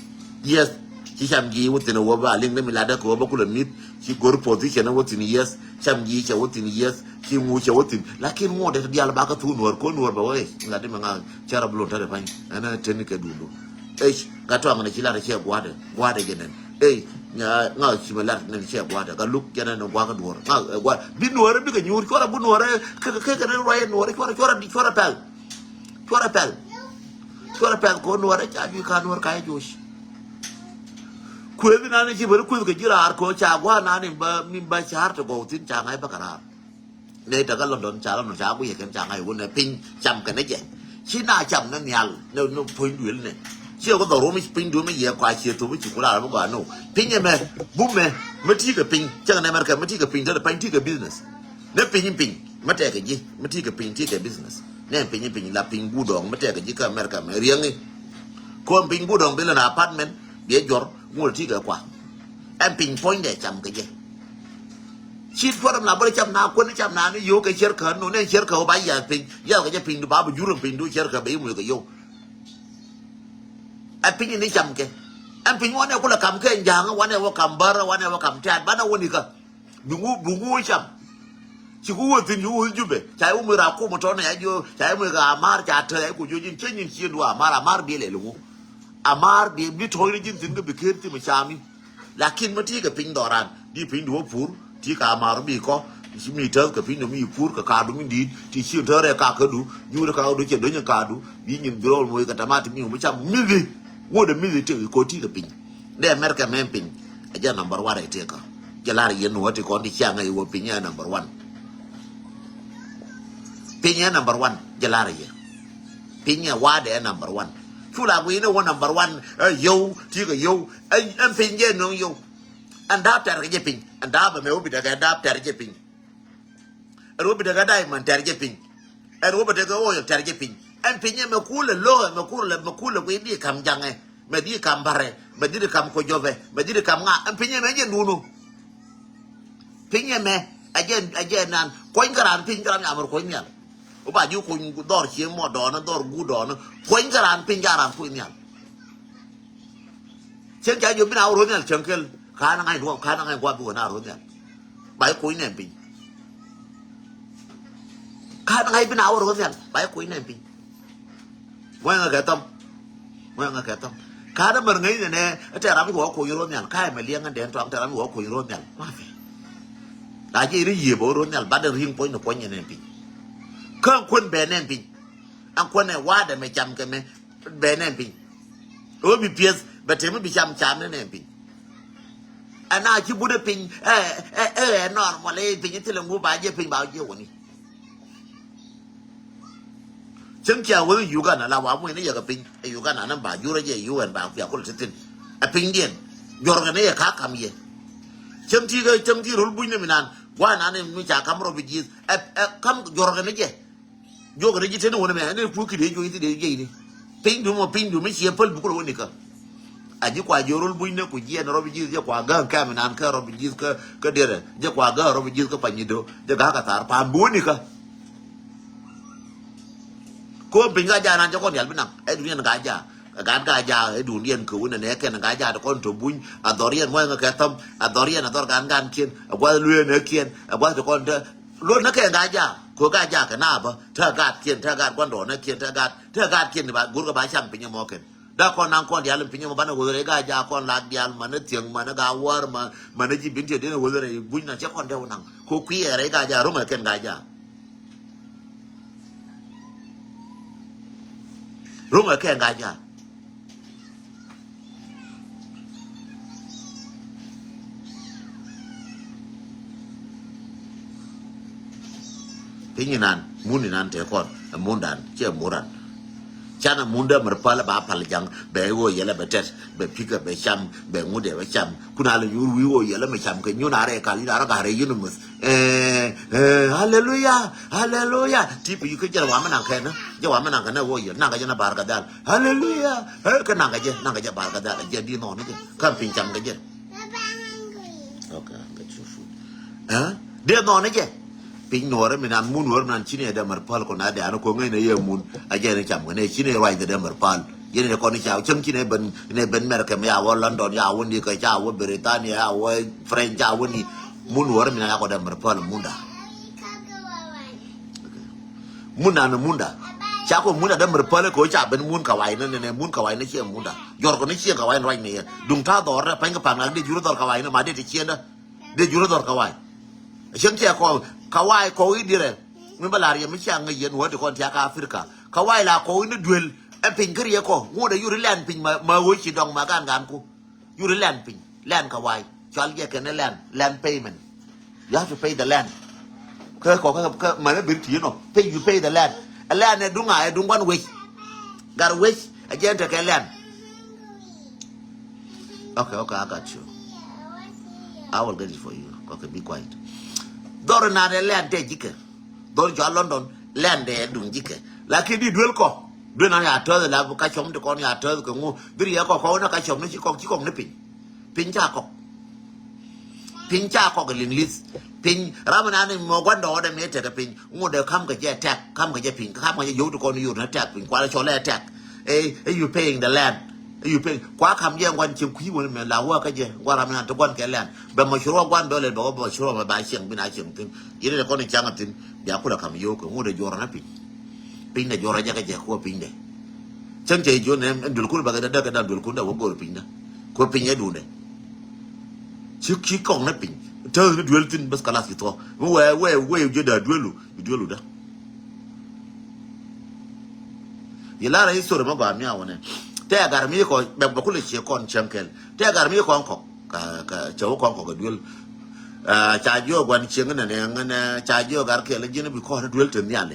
Yes. Ci cam ji̱ wä thin wä ba liŋ ni mi lat dä kɛ wä ba kulɛ mith. Ci go̱r position wä thin yes. Cam ji̱ cɛ wä thin yes. Ci ŋu cɛ wä thin lakin ŋuɔt dɛ ti dial ba kä thuk nuɔr ko nuɔr bɛ wä ɛ ŋa di mɛ ŋa cɛ rɔ bi lon tɛt pany ɛn ɛ teni kɛ dundu. Ec gat tɔaŋ ni ci lat cɛ gua̱dɛ gua̱dɛ jɛ nɛn. Ey ŋa ci mɛ lat nɛn cɛ gua̱dɛ gat luk jɛ nɛn gua̱kä duɔr ŋa gua̱dɛ bi nuɔr bikɛ nyuur cuɔrɛ bi nuɔr kɛ kɛ kɛ nɛn ruac nuɔr cuɔrɛ cuɔrɛ di cuɔrɛ pɛl. Cuɔrɛ pɛl. Cuɔrɛ pɛl ko nuɔr ca bi ka nuɔr ka joc. Kueth nani ci beri kueth kɛ ji̱ raar ko ca gua̱a̱r nani ba min ba ca̱a̱r ti gɔw thin ca ŋa̱c bä kɛ raar. Nɛ tekɛ London ca London ca guiyɛ kɛn ca ŋa̱c wun nɛ piny cam kɛn jɛ. Ci na cam ni nhial ni ni puɔ̱ny duël nɛ. Ci kɛ dhɔr wä mi piny duël mi yɛ kɔa ciɛ thop mi ci ku raar mi gɔaa no. Piny ɛmɛ bumɛ mi ti kɛ piny cɛ kɛ nɛ mɛrkɛ mi ti kɛ piny te pany ti kɛ business. Ni piny piny mi tɛkɛ ji̱ mi ti kɛ piny ti kɛ business. Ni piny piny la piny gudɔŋ mi tɛkɛ ji̱ kä America mɛ riɛŋi. Kɔn piny gudɔŋ bi lɛ na apartment bi jɔr ŋuɔl ti kɛ kua. Ɛn piny puɔ̱nydɛ cam kɛ jɛ. Ci puɔ̱t ɛm na bä cam na kuän cam na ni yo̱o̱ kɛ ciɛr kä nu nɛ ciɛr kä ba yath piny yath kɛ jɛ piny du ba bi jur ɛn piny du ciɛr kä bɛ imuc kɛ yo̱o̱. Ɛ piny ni cam kɛ. Ɛn piny wanɛ kulɛ kam kɛ ja̱a̱ŋ, wanɛ wä kam bär, wanɛ wä kam tɛ̈t, banɛ wä nikä. Bi ŋu, bi ŋu cam. Ci ku wä thi̱n, ci ku wä Jubɛ. Ca i̱ wä mi ra kum tɔ̱nɛ ya jiö, ca i̱ wä mi ka Amar, ca te ya i̱ ku jiö ji̱n, cä nyin cien du Amar, Amar bi lɛ li ŋu. Amar bi, bi tɔ̱ ni ji̱n thi̱n kä bi ker ti mi cam i̱. Lakin mi ti kɛ piny dhɔran, di piny di wä pur, ti ka mar bi kɔ, mi täth kɛ piny di mi pur kɛ kadu mi dit, ti ci tɔrɛ ka kädu, juri ka kädu cɛ dony kadu, bi nyin bi rɔl moc kɛ tamat mi mi cam mithi, wä de mithi ti ko ti kɛ piny. Dee America mɛ piny, a jɛ number one ɛ ti kɔ. Jɛ lar yɛn wä ti kɔn ti cia ŋa iwä piny ɛ number one. Piny ɛ number one, jɛ lar yɛ. Piny ɛ wa dee number one. Cu la gui̱n ɛ wä number one, ɛ yio̱w, ti kɛ yio̱w, ɛ, ɛn piny jɛ no̱ŋ yio̱w. Ɛn da̱a̱p tɛr kɛ jɛ piny. Ɛn da̱a̱p ɛmɛ wä bi tekɛ da̱a̱p tɛr jɛ piny. Ɛn wä bi tekɛ diamond tɛr jɛ piny. Ɛn wä bi tekɛ oil tɛr jɛ piny. Ɛn piny ɛmɛ kulɛ lo̱k ɛmɛ kulɛ, ɛmɛ kulɛ kui̱ bi kam jaŋɛ. Mɛ di kam barɛ. Mɛ di kam kojopɛ. Mɛ di kam ŋa. Ɛn piny ɛmɛ jɛ nunu. Piny ɛmɛ. Ɛ jɛ, ɛ jɛ nan. Kuɔny kä raan piny kä raan yamɛr kuɔny nhial. Wä ba ji̱ kuny dhɔr cieŋ mɔ dɔɔnä, dhɔr guut dɔɔnä. Kuɔny kä raan piny kä raan kuɔny nhial. Cieŋ ca jiök bi na wä ro̱o̱ nhial cäŋ kel. Ka̱n ŋa̱c duɔ̱ɔ̱p, ka̱n ŋa̱c gua̱a̱p bi wä na ro̱o̱ nhial. Ba i̱ kuny nɛn piny. Ka̱n ŋa̱c bi na wä ro̱o̱ nhial. Ba i̱ kuny nɛn piny. Ŋuɛŋɛ kɛ thɔm. Ŋuɛŋɛ kɛ thɔm. Ka̱n mär ŋäcnɛ nɛ, tɛ ram i̱ wä kuny ro̱o̱ nhial. Ka̱ mɛ liɛŋ ɛ dɛn tɔam tɛ ram i̱ wä kuny ro̱o̱ nhial. Ma fi. La ji̱ ri yiëë bä ro̱o̱ nhial, bat dɛ ri̱ŋ puɔ̱ny ni puɔ̱ny nɛn piny. Kä kuän bɛ nɛn piny. An kuän ɛ wa̱a̱ dɛ mɛ cam kɛ mɛ. Bɛ nɛn piny. Ɣöö bi piɛth bɛ tɛm mi bi cam cam ni nɛn piny. Ɛn a ci but ɛ piny ɛ ɛ ɛ normal ɛ piny thilɛ ŋu ba jɛ piny ba jɛ wä ni. Cäŋ cia wä Uganda la wa muc ni yɛ kɛ piny ɛ Uganda ni ba jurɛ jɛ U N ba bia kulɛ ti thin. Ɛ pinydiɛn juɔrkɛ ni yɛ ka kam yɛ. Cäŋ ti kɛ cäŋ ti rol buny ni mi nan gua̱a̱ nan ni mi ca kam rɔ bi ji̱th ɛ ɛ kam juɔrkɛ ni jɛ. Juɔk rɛy ji̱ teni wä ni mɛ ni puɔ̱k ki̱dɛ juɔc thi̱n dee jiɛc ni. Piny duŋ mɔ piny duŋ mi ciɛ päl bukul wä ni kä. A ji̱ kua jiɛ rol buny ni ku jiɛn rɔ bi ji̱th jɛ kua gäŋ kɛm inan kä rɔ bi ji̱th kä kä derɛ jɛ kua gäŋ rɔ bi ji̱th kä pany ido jɛ ga̱ kä thar pam bi wä ni kä. Ko piny ka ja nan jɛ kɔn yal bi naŋ ɛ duŋ yɛn ka ja. Ɛ gat ka ja ɛ duŋ yɛn kä wä ni nɛ kɛn ka ja ti kɔn to buny a dhɔr yɛn muɔy ŋä kɛ thäm a dhɔr yɛn a dhɔr gan gan kiɛn a guath luee nɛ kiɛn a guath ti kɔn te. Luɔt ni kɛ ŋa̱c jaak, kɛ ŋa̱c jaak kɛ naap bä, te gat kiɛn, te gat gua̱ndɔɔŋnikiɛn, te gat, te gat kiɛn ba, go̱rkɛ ba cam piny ɛmɔ kɛn. Dee kɔn naŋ kɔn diaal in piny ɛmɔ banɛ ɣöth rɛy ŋa̱c jaak kɔn lak diaal, mani thiäŋ, mani gaa wäär, ma, mani ji̱ bin tiɛ den ɣöth rɛy buny na cɛ kɔn dee wä naŋ. Kɛ kui̱ ɛ rɛy ŋa̱c jaak, ro̱ŋɛ kɛn ŋa̱c jaak. Ro̱ŋɛ kɛn ŋa̱c jaak. Piny inan, mun inan te kɔn, ɛ mundan, ciɛ muran. Canɛ mundä mɛr päl ba pal jaŋ, bɛ iwä yɛlɛ bɛ tɛt, bɛ pikɛ bɛ cam, bɛ ŋudɛ bɛ cam. Kuna lɛ nyuur wi̱i̱ wä yɛlɛ mɛ cam kɛ nyun arɛ kal, idarɛ garɛ yunumith. Ɛ, ɛ, haleluya, haleluya. Ti pi kä jɛ wa mi naŋ kɛ nä, jɛ wa mi naŋ kɛ nä wä yɛ, naŋ kɛ jɛ nä bar kɛ dhal. Haleluya. Ɛ, kɛ naŋ kɛ jɛ, naŋ kɛ jɛ bar kɛ dhal. Jɛ di nɔn ni jɛ. Kam piny cam kɛ jɛ. Okay, I'll get your food. Ɛ, di nɔn ni jɛ. Piny nuɔrɛ mi nan mun wär mi nan cini ɛ dɛ mɛr pal kɔn a dɛ an ko ŋäc nɛ yɛ mun. A jɛ ni cam kɛ nɛ cini ruac dɛ dɛ mɛr pal. Yɛn ni kɔn ni ca cäŋ cini ben, ni ben America mi ya wä London ya wä ni kɛ ca wä Britania ya wä French ya wä ni. Mun wär mi nan ya kɔ dɛ mɛr pal munda. Mun na ni munda. Ca ko munda dee mɛr päl ko ca ben mun kawai ni ni mun kawai ni ciɛ munda. Jɔr ko ni ciɛ kawai ni ruac ni yɛ. Duŋ ta dhɔr dee pany kɛ paŋ ak dee jur dhɔr kawai ni ma dee ti ciɛ dee. Dee jur dhɔr kawai. Cieŋ ciɛ kɔ kawai kɔ i̱ dirɛ. Mi bä lar yɛ mi cia ŋäc yɛn wä ti kɔn tiak Africa. Kawai la kɔ i̱ ni duel. Ɛn piny kä riɛ kɔ. Ŋut ɛ yur i̱ lɛn piny ma, ma wä ci dɔŋ ma gan gan ku. Yur i̱ lɛn piny, lɛn kawai, cɔal jɛ kɛn i̱ lɛn, land payment. You have to pay the land. Kä kɔ kä, kä mɛn i̱ bir ti inɔ, pay, you pay the land. Ɛ lɛn ɛ duŋ a, ɛ duŋ guan wec. Gat wec, ɛ jɛn tekɛ lɛn. Okay, okay, I got you. I will get it for you. Okay, be quiet. Dhɔr inan ɛ lɛn tɛ ji̱ kɛ. Dhɔr cɔal London, lɛn dee duŋ ji̱ kɛ. Lakin di duel kɔ. Duel nan ya täth la bi ka cɔm ti kɔn ya täth kɛ ŋu. Bi riɛ kɔ kɔk ni ka cɔm ni ci kɔk, ci kɔk ni piny. Piny ca kɔk. Piny ca kɔk liŋ li̱th. Piny ram nan ni mɔ gua̱ndɔɔŋ dɛ mi tekɛ piny. Ŋu dee kam kɛ jɛ tɛk, kam kɛ jɛ piny, kam kɛ jɛ yio̱w ti kɔn yor ni tɛk piny. Kualɛ cɔl ɛ tɛk. Ɛ, ɛ, you paying the land. I̱ yu pek kua kam jɛ ŋuan cieŋ kui̱ wän mɛ la wä kä jɛ gua̱n ram nan ti gua̱n kɛ lɛn bɛ mɛ curuɔ gua̱n bɛ lɛ bɛ wä bɛ curuɔ mɛ ba cieŋ bin a cieŋ thi̱n. Yini dɛ kɔn i̱ ca̱ŋ thi̱n bia kulɛ kam yo̱o̱k kɛ ŋut dɛ juɔrɔ na piny. Piny dɛ juɔrɔ jɛ kä jɛ kuɔ piny dɛ. Cäŋ cɛ i̱ juɔn ɛn duel kun bɛ kɛ dɛ dɛ kɛ dan duel kun dɛ wä go̱r piny dɛ. Kuɔ piny ɛ duundɛ. Ci ci kɔŋ na piny. Täth ni duel thi̱n bäth kalas ci thuɔ mi wee wee wee jɛ da duelu. Bi duelu dä. Yi lar a history ma gɔaa miaw wä nɛ. Tɛ gar mi kɔ bɛ bɛ kulɛ cie kɔn cieŋ kɛl. Tɛ gar mi kɔn kɔk ka ka cɛ wä kɔn kɔk a duel. Ca jiɔ guan cieŋ nɛ nɛ ŋɛ nɛ ca jiɔ gar kɛl ji̱n bi kɔn duel te nhial.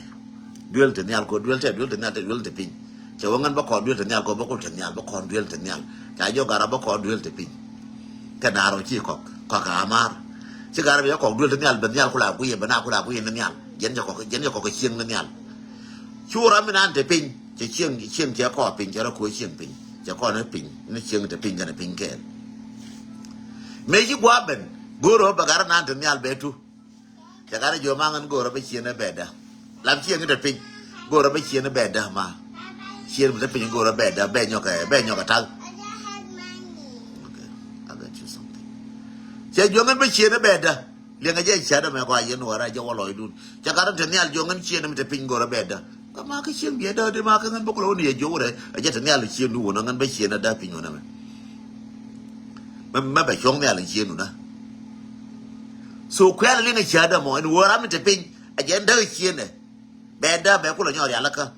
Duel te nhial kɔ duel tɛ duel te nhial tɛ duel te piny. Cɛ wä ŋän bä kɔn duel te nhial kɔ bä kul te nhial bä kɔn duel te nhial. Ca jiɔ gar a bä kɔn duel te piny. Kɛ naar ɔ ci kɔk kɔk a maar. Ci gar a bi kɔk duel te nhial bɛ nhial kula guiyɛ bɛ na kula guiyɛ ni nhial. Jɛn cɛ kɔk jɛn cɛ kɔk cieŋ ni nhial. Cu ram mi nan te piny cɛ cieŋ cieŋ cɛ kɔɔk piny cɛ rɔ ko̱ cieŋ piny cɛ kɔn ni piny ni cieŋ te piny kɛn piny kɛɛl. Mëë ci gua̱a̱ ben go̱o̱r ɔ bɛ gar nan te nhial bɛ tu. Cɛ gar jiɔ ma ŋän go̱o̱r ɔ bɛ cieŋ ni bɛ dä. Lam cieŋ ni te piny go̱o̱r ɔ bɛ cieŋ ni bɛ dä ma. Cieŋ mi te piny go̱o̱r ɔ bɛ dä bɛ nyɔk ɛ bɛ nyɔk ɛ ta̱l. Cɛ jiɔ ŋän bɛ cieŋ ni bɛ dä. Liɛŋɛ jɛ cia̱dä mɛ kɔa yɛn wä rɛy jɛ wä lɔcdun. Cɛ gat in te nhial jiɔk ŋän ciënä mi te piny go̱rä bɛ dä. Kä ma kä cieŋ biɛ dä di ma kä ŋän bä kulɛ wä ni yɛ jiɔk rɛ. Ɛ jɛ te nhial ciëndu wä na ŋän bä ciënä dä piny wä na mɛ. Mɛ mɛ bɛ cuɔ̱ŋ nhial ciëndu na. So kuɛl liŋɛ cia̱dä mɔ in wä ram mi te piny. Ɛ jɛ in däk ciënɛ. Bɛ dä bɛ kulɛ nyɔr yal kä.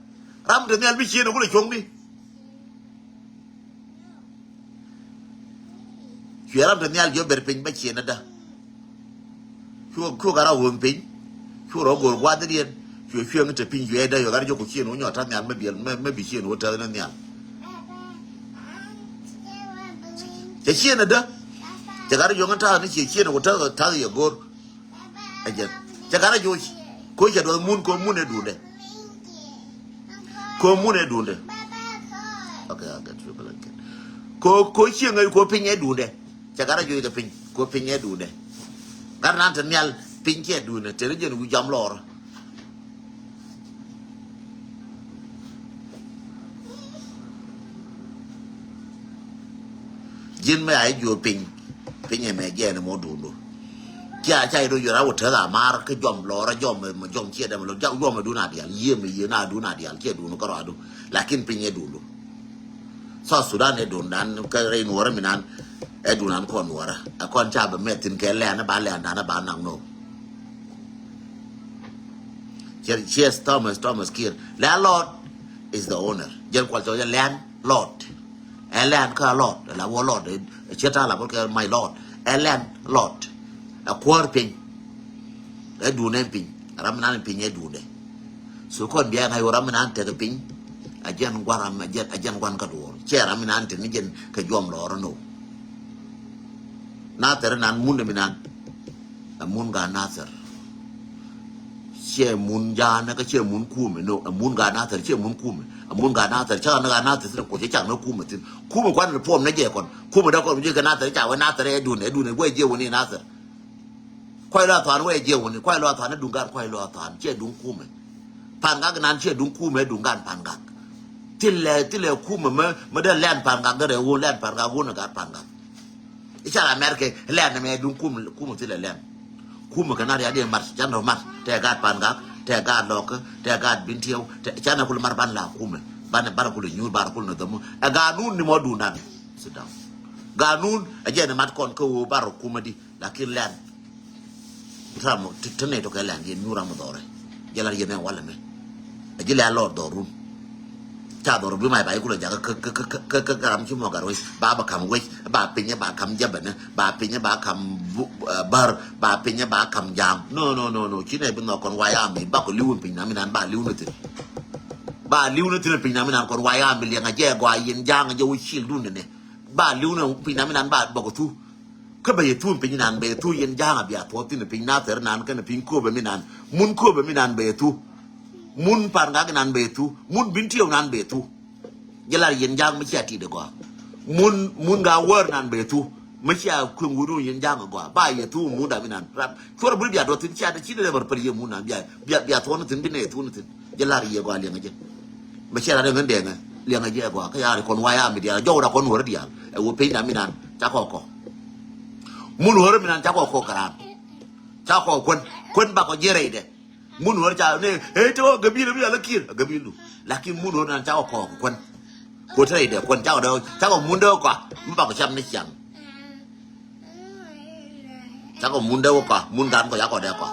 Ram mi te nhial bi ciënɛ kulɛ cuɔ̱ŋ ni. Cuɛ ram te nhial jiɔ ber piny bä ciënä dä. Cuɛ cuɛ gat rɔ ɣööŋ piny. Cuɛ rɔ go̱o̱r gua̱dhidiɛn. Cuɛ cuɛ ŋi te piny cuɛ dä cuɛ gat rɔ jiɔ ku ciën wä nyɔ ta̱th nhial mä biɛl mä bi ciën wä täth ni nhial. Cɛ ciën adä. Cɛ gat rɔ jiɔ ŋi ta̱th ni ciɛ ciën wä ta̱th ta̱th yɛ go̱o̱r. Ɛ jɛn cɛ gat rɔ joc. Ko̱ cɛ duɔth mun ko̱ mun ɛ duundɛ. Ko̱ mun ɛ duundɛ. Okay, I get you blanket. Ko̱ ko̱ cieŋ ɛ ko̱ piny ɛ duundɛ. Cɛ gat rɔ joc kɛ piny ko̱ piny ɛ duundɛ. Gat nan te nhial piny cɛ duundɛ te ni jɛn wi̱c jam lɔɔr. Ji̱n mɛ a i̱ juɔ̱ɔ̱r piny. Piny ɛmɛ jɛɛn ɛmɔ duundu. Cia ca i̱ do yɔr a wä tɛth a maar kä jɔm lɔɔr a jɔm jɔm ciɛ dɛm lɔ jɔm ɛdun a dial yiëë mɛ yiëë na adun a dial ciɛ duundu kä rɔadu. Lakin piny ɛ duundu. South Sudan ɛ duundan kä rɛy nuɔrä mi nan. Ɛ duundan kɔn nuɔrä ɛ kɔn ca bɛ mɛth thin kɛ lɛn ɛ ba lɛn dan ɛ ba naŋ nɔ. Ciɛ ciɛ Thomas Thomas Kiir landlord is the owner. Jɛn kual cɔl jɛ landlord. Ɛ lɛn kä lord la wä lord. Ciɛ ta̱a̱ la bä kɛ my lord. Ɛ lɛn lord. Ɛ kuäär piny. Ɛ duundɛ piny ram nan piny ɛ duundɛ. So kɔn bia ŋa̱c wä ram nan tekɛ piny. A jɛn gua̱n ram a jɛn a jɛn gua̱n kä duɔɔr cɛ ram nan te ni jɛn kɛ juɔm lɔɔr ni wä. Nathɛr nan mundɛ mi nan. Ɛ mun gaa nathɛr. Ciɛ mun ja̱a̱nä kä ciɛ mun kumɛ no ɛ mun gaa nathɛr ciɛ mun kumɛ. Ɛ mun gaa nathɛr cä ɣän gaa nathɛr thin kuɔth cä cak ni kumɛ thin kumɛ kuan ni puɔm ni jɛ kɔn kumɛ dee kɔn ji̱ kɛ nathɛr ca wee nathɛr ɛ dun ɛ dun ɛ wee jiɛ wuni nathɛr. Kuay lɔ athan wee jiɛ wuni kuay lɔ athan ɛ dun gan kuay lɔ athan ciɛ dun kumɛ. Pan gak nan ciɛ dun kumɛ ɛ dun gan pan gak. Thilɛ thilɛ kumɛ mɛ mɛ dee lɛn pan gak dee rɛ wun lɛn pan gak wun ɛ gat pan gak. I̱ ca la mɛr kɛ lɛn nɛ mɛ duŋ kum kum thilɛ lɛn. Kum kɛ na ria̱diɛn mat can rɔ mat tɛ gaat pan gak tɛ gaat lɔk tɛ gaat bin tiɛw tɛ can rɔ kul mar ban la kum ban ban kul nyuur ban kul nɔ dhɔmu. Ɛ gaat nun ni mɔ duundan. Sit down. Gaat nun ɛ jɛ ni mat kɔn kä ɣöö ban rɔ kum di lakin lɛn. Ram ti ti nɛy tɔkɛ lɛn yɛn nyuur ram dhɔrɛ. Jɛ lar yɛn ɛ walɛ mɛ. A ji̱ lɛ a lɔɔr dhɔrun. Ca dhɔr bi mac ba i̱ kulɛ jakä kä kä kä kä kä ram ci mɔ gat wec ba ba kam wec ba pinyɛ ba kam jabɛnɛ ba pinyɛ ba kam bu- eh, bär ba pinyɛ ba kam ja̱a̱ŋ. No no no no ci nɛ bi nhɔk kɔn way ami ba kɔ li̱w in piny na mi nan ba li̱w ni thin. Ba li̱w ni thin in piny na mi nan kɔn way ami liɛŋ a jɛ gɔaa yin ja̱a̱ŋ a jɛ wec cil dun ni nɛ. Ba li̱w ni piny na mi nan ba bɔk thu. Kä bɛ yɛ thu piny nan bɛ yɛ thu yɛn ja̱a̱ŋ a bia thuɔ̱k thi̱n piny na thɛr nan kɛn piny kööbɛ mi nan mun kööbɛ mi nan bɛ yɛ thu. Mun pan gak nan bɛ yɛ thu mun bin tiɛw nan bɛ yɛ thu. Jɛ lar yɛn ja̱a̱ŋ mi cia tit gɔaa. Mun mun ga wär nan bɛ yɛ thu mi cia kueŋ wurun yɛn ja̱a̱ŋ gɔaa ba yɛ thu mun da mi nan rap cuɔr bul bia duɔth thi̱n cia ci dee bär päl yɛ mun nan bia bia bia thuɔ̱n thi̱n bi nɛ yɛ thu ni thi̱n. Jɛ lar yɛ gɔaa liɛŋ jɛ. Bɛ cia lar yɛ ŋän dɛŋɛ. Liɛŋɛ jɛ gɔaa kä ya̱r kɔn waya mi diaal jɔwda kɔn wär diaal. Ɛ wä piny na mi nan ca kɔ kɔ. Mun wär mi nan ca kɔ kɔ kɛ ran. Ca kɔ kuän kuän bakɔ jiɛ rɛydɛ. Mun wär ca ni ɛ te wä gabil mi ala kiɛr gabil du. Lakin mun wär nan ca kɔ kɔ kuän. Ko te rɛydɛ kuän ca kɔ dɛ ca kɔ mun dɛ kɔ mi bakɔ cam ni ciaŋ. Cakɔ mun dee wä kɔ mun gan kɔ yakɔ dee kɔ.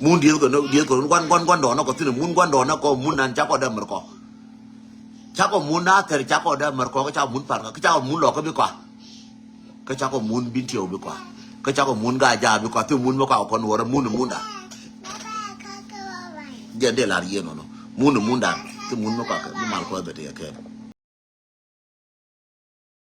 Mun dieth kɔ dieth kɔ guan guan guan dɔɔnä kɔ thin mun guan dɔɔnä kɔ mun nan cakɔ dee mɛr kɔ. Cakɔ mun na thɛr cakɔ dee mɛr kɔ kä cakɔ mun pan kɔ kä cakɔ mun lɔk kä bi kɔ. Kä cakɔ mun bin tiɛw bi kɔ kä cakɔ mun ga ja bi kɔ thin mun mɛ kɔ kɔn wärä mun mun da. Jɛ dee lar yie nɔnɔ mun mun da thin mun mɛ kɔ kɛ bi mal kɔ bɛ te yɛ kɛ.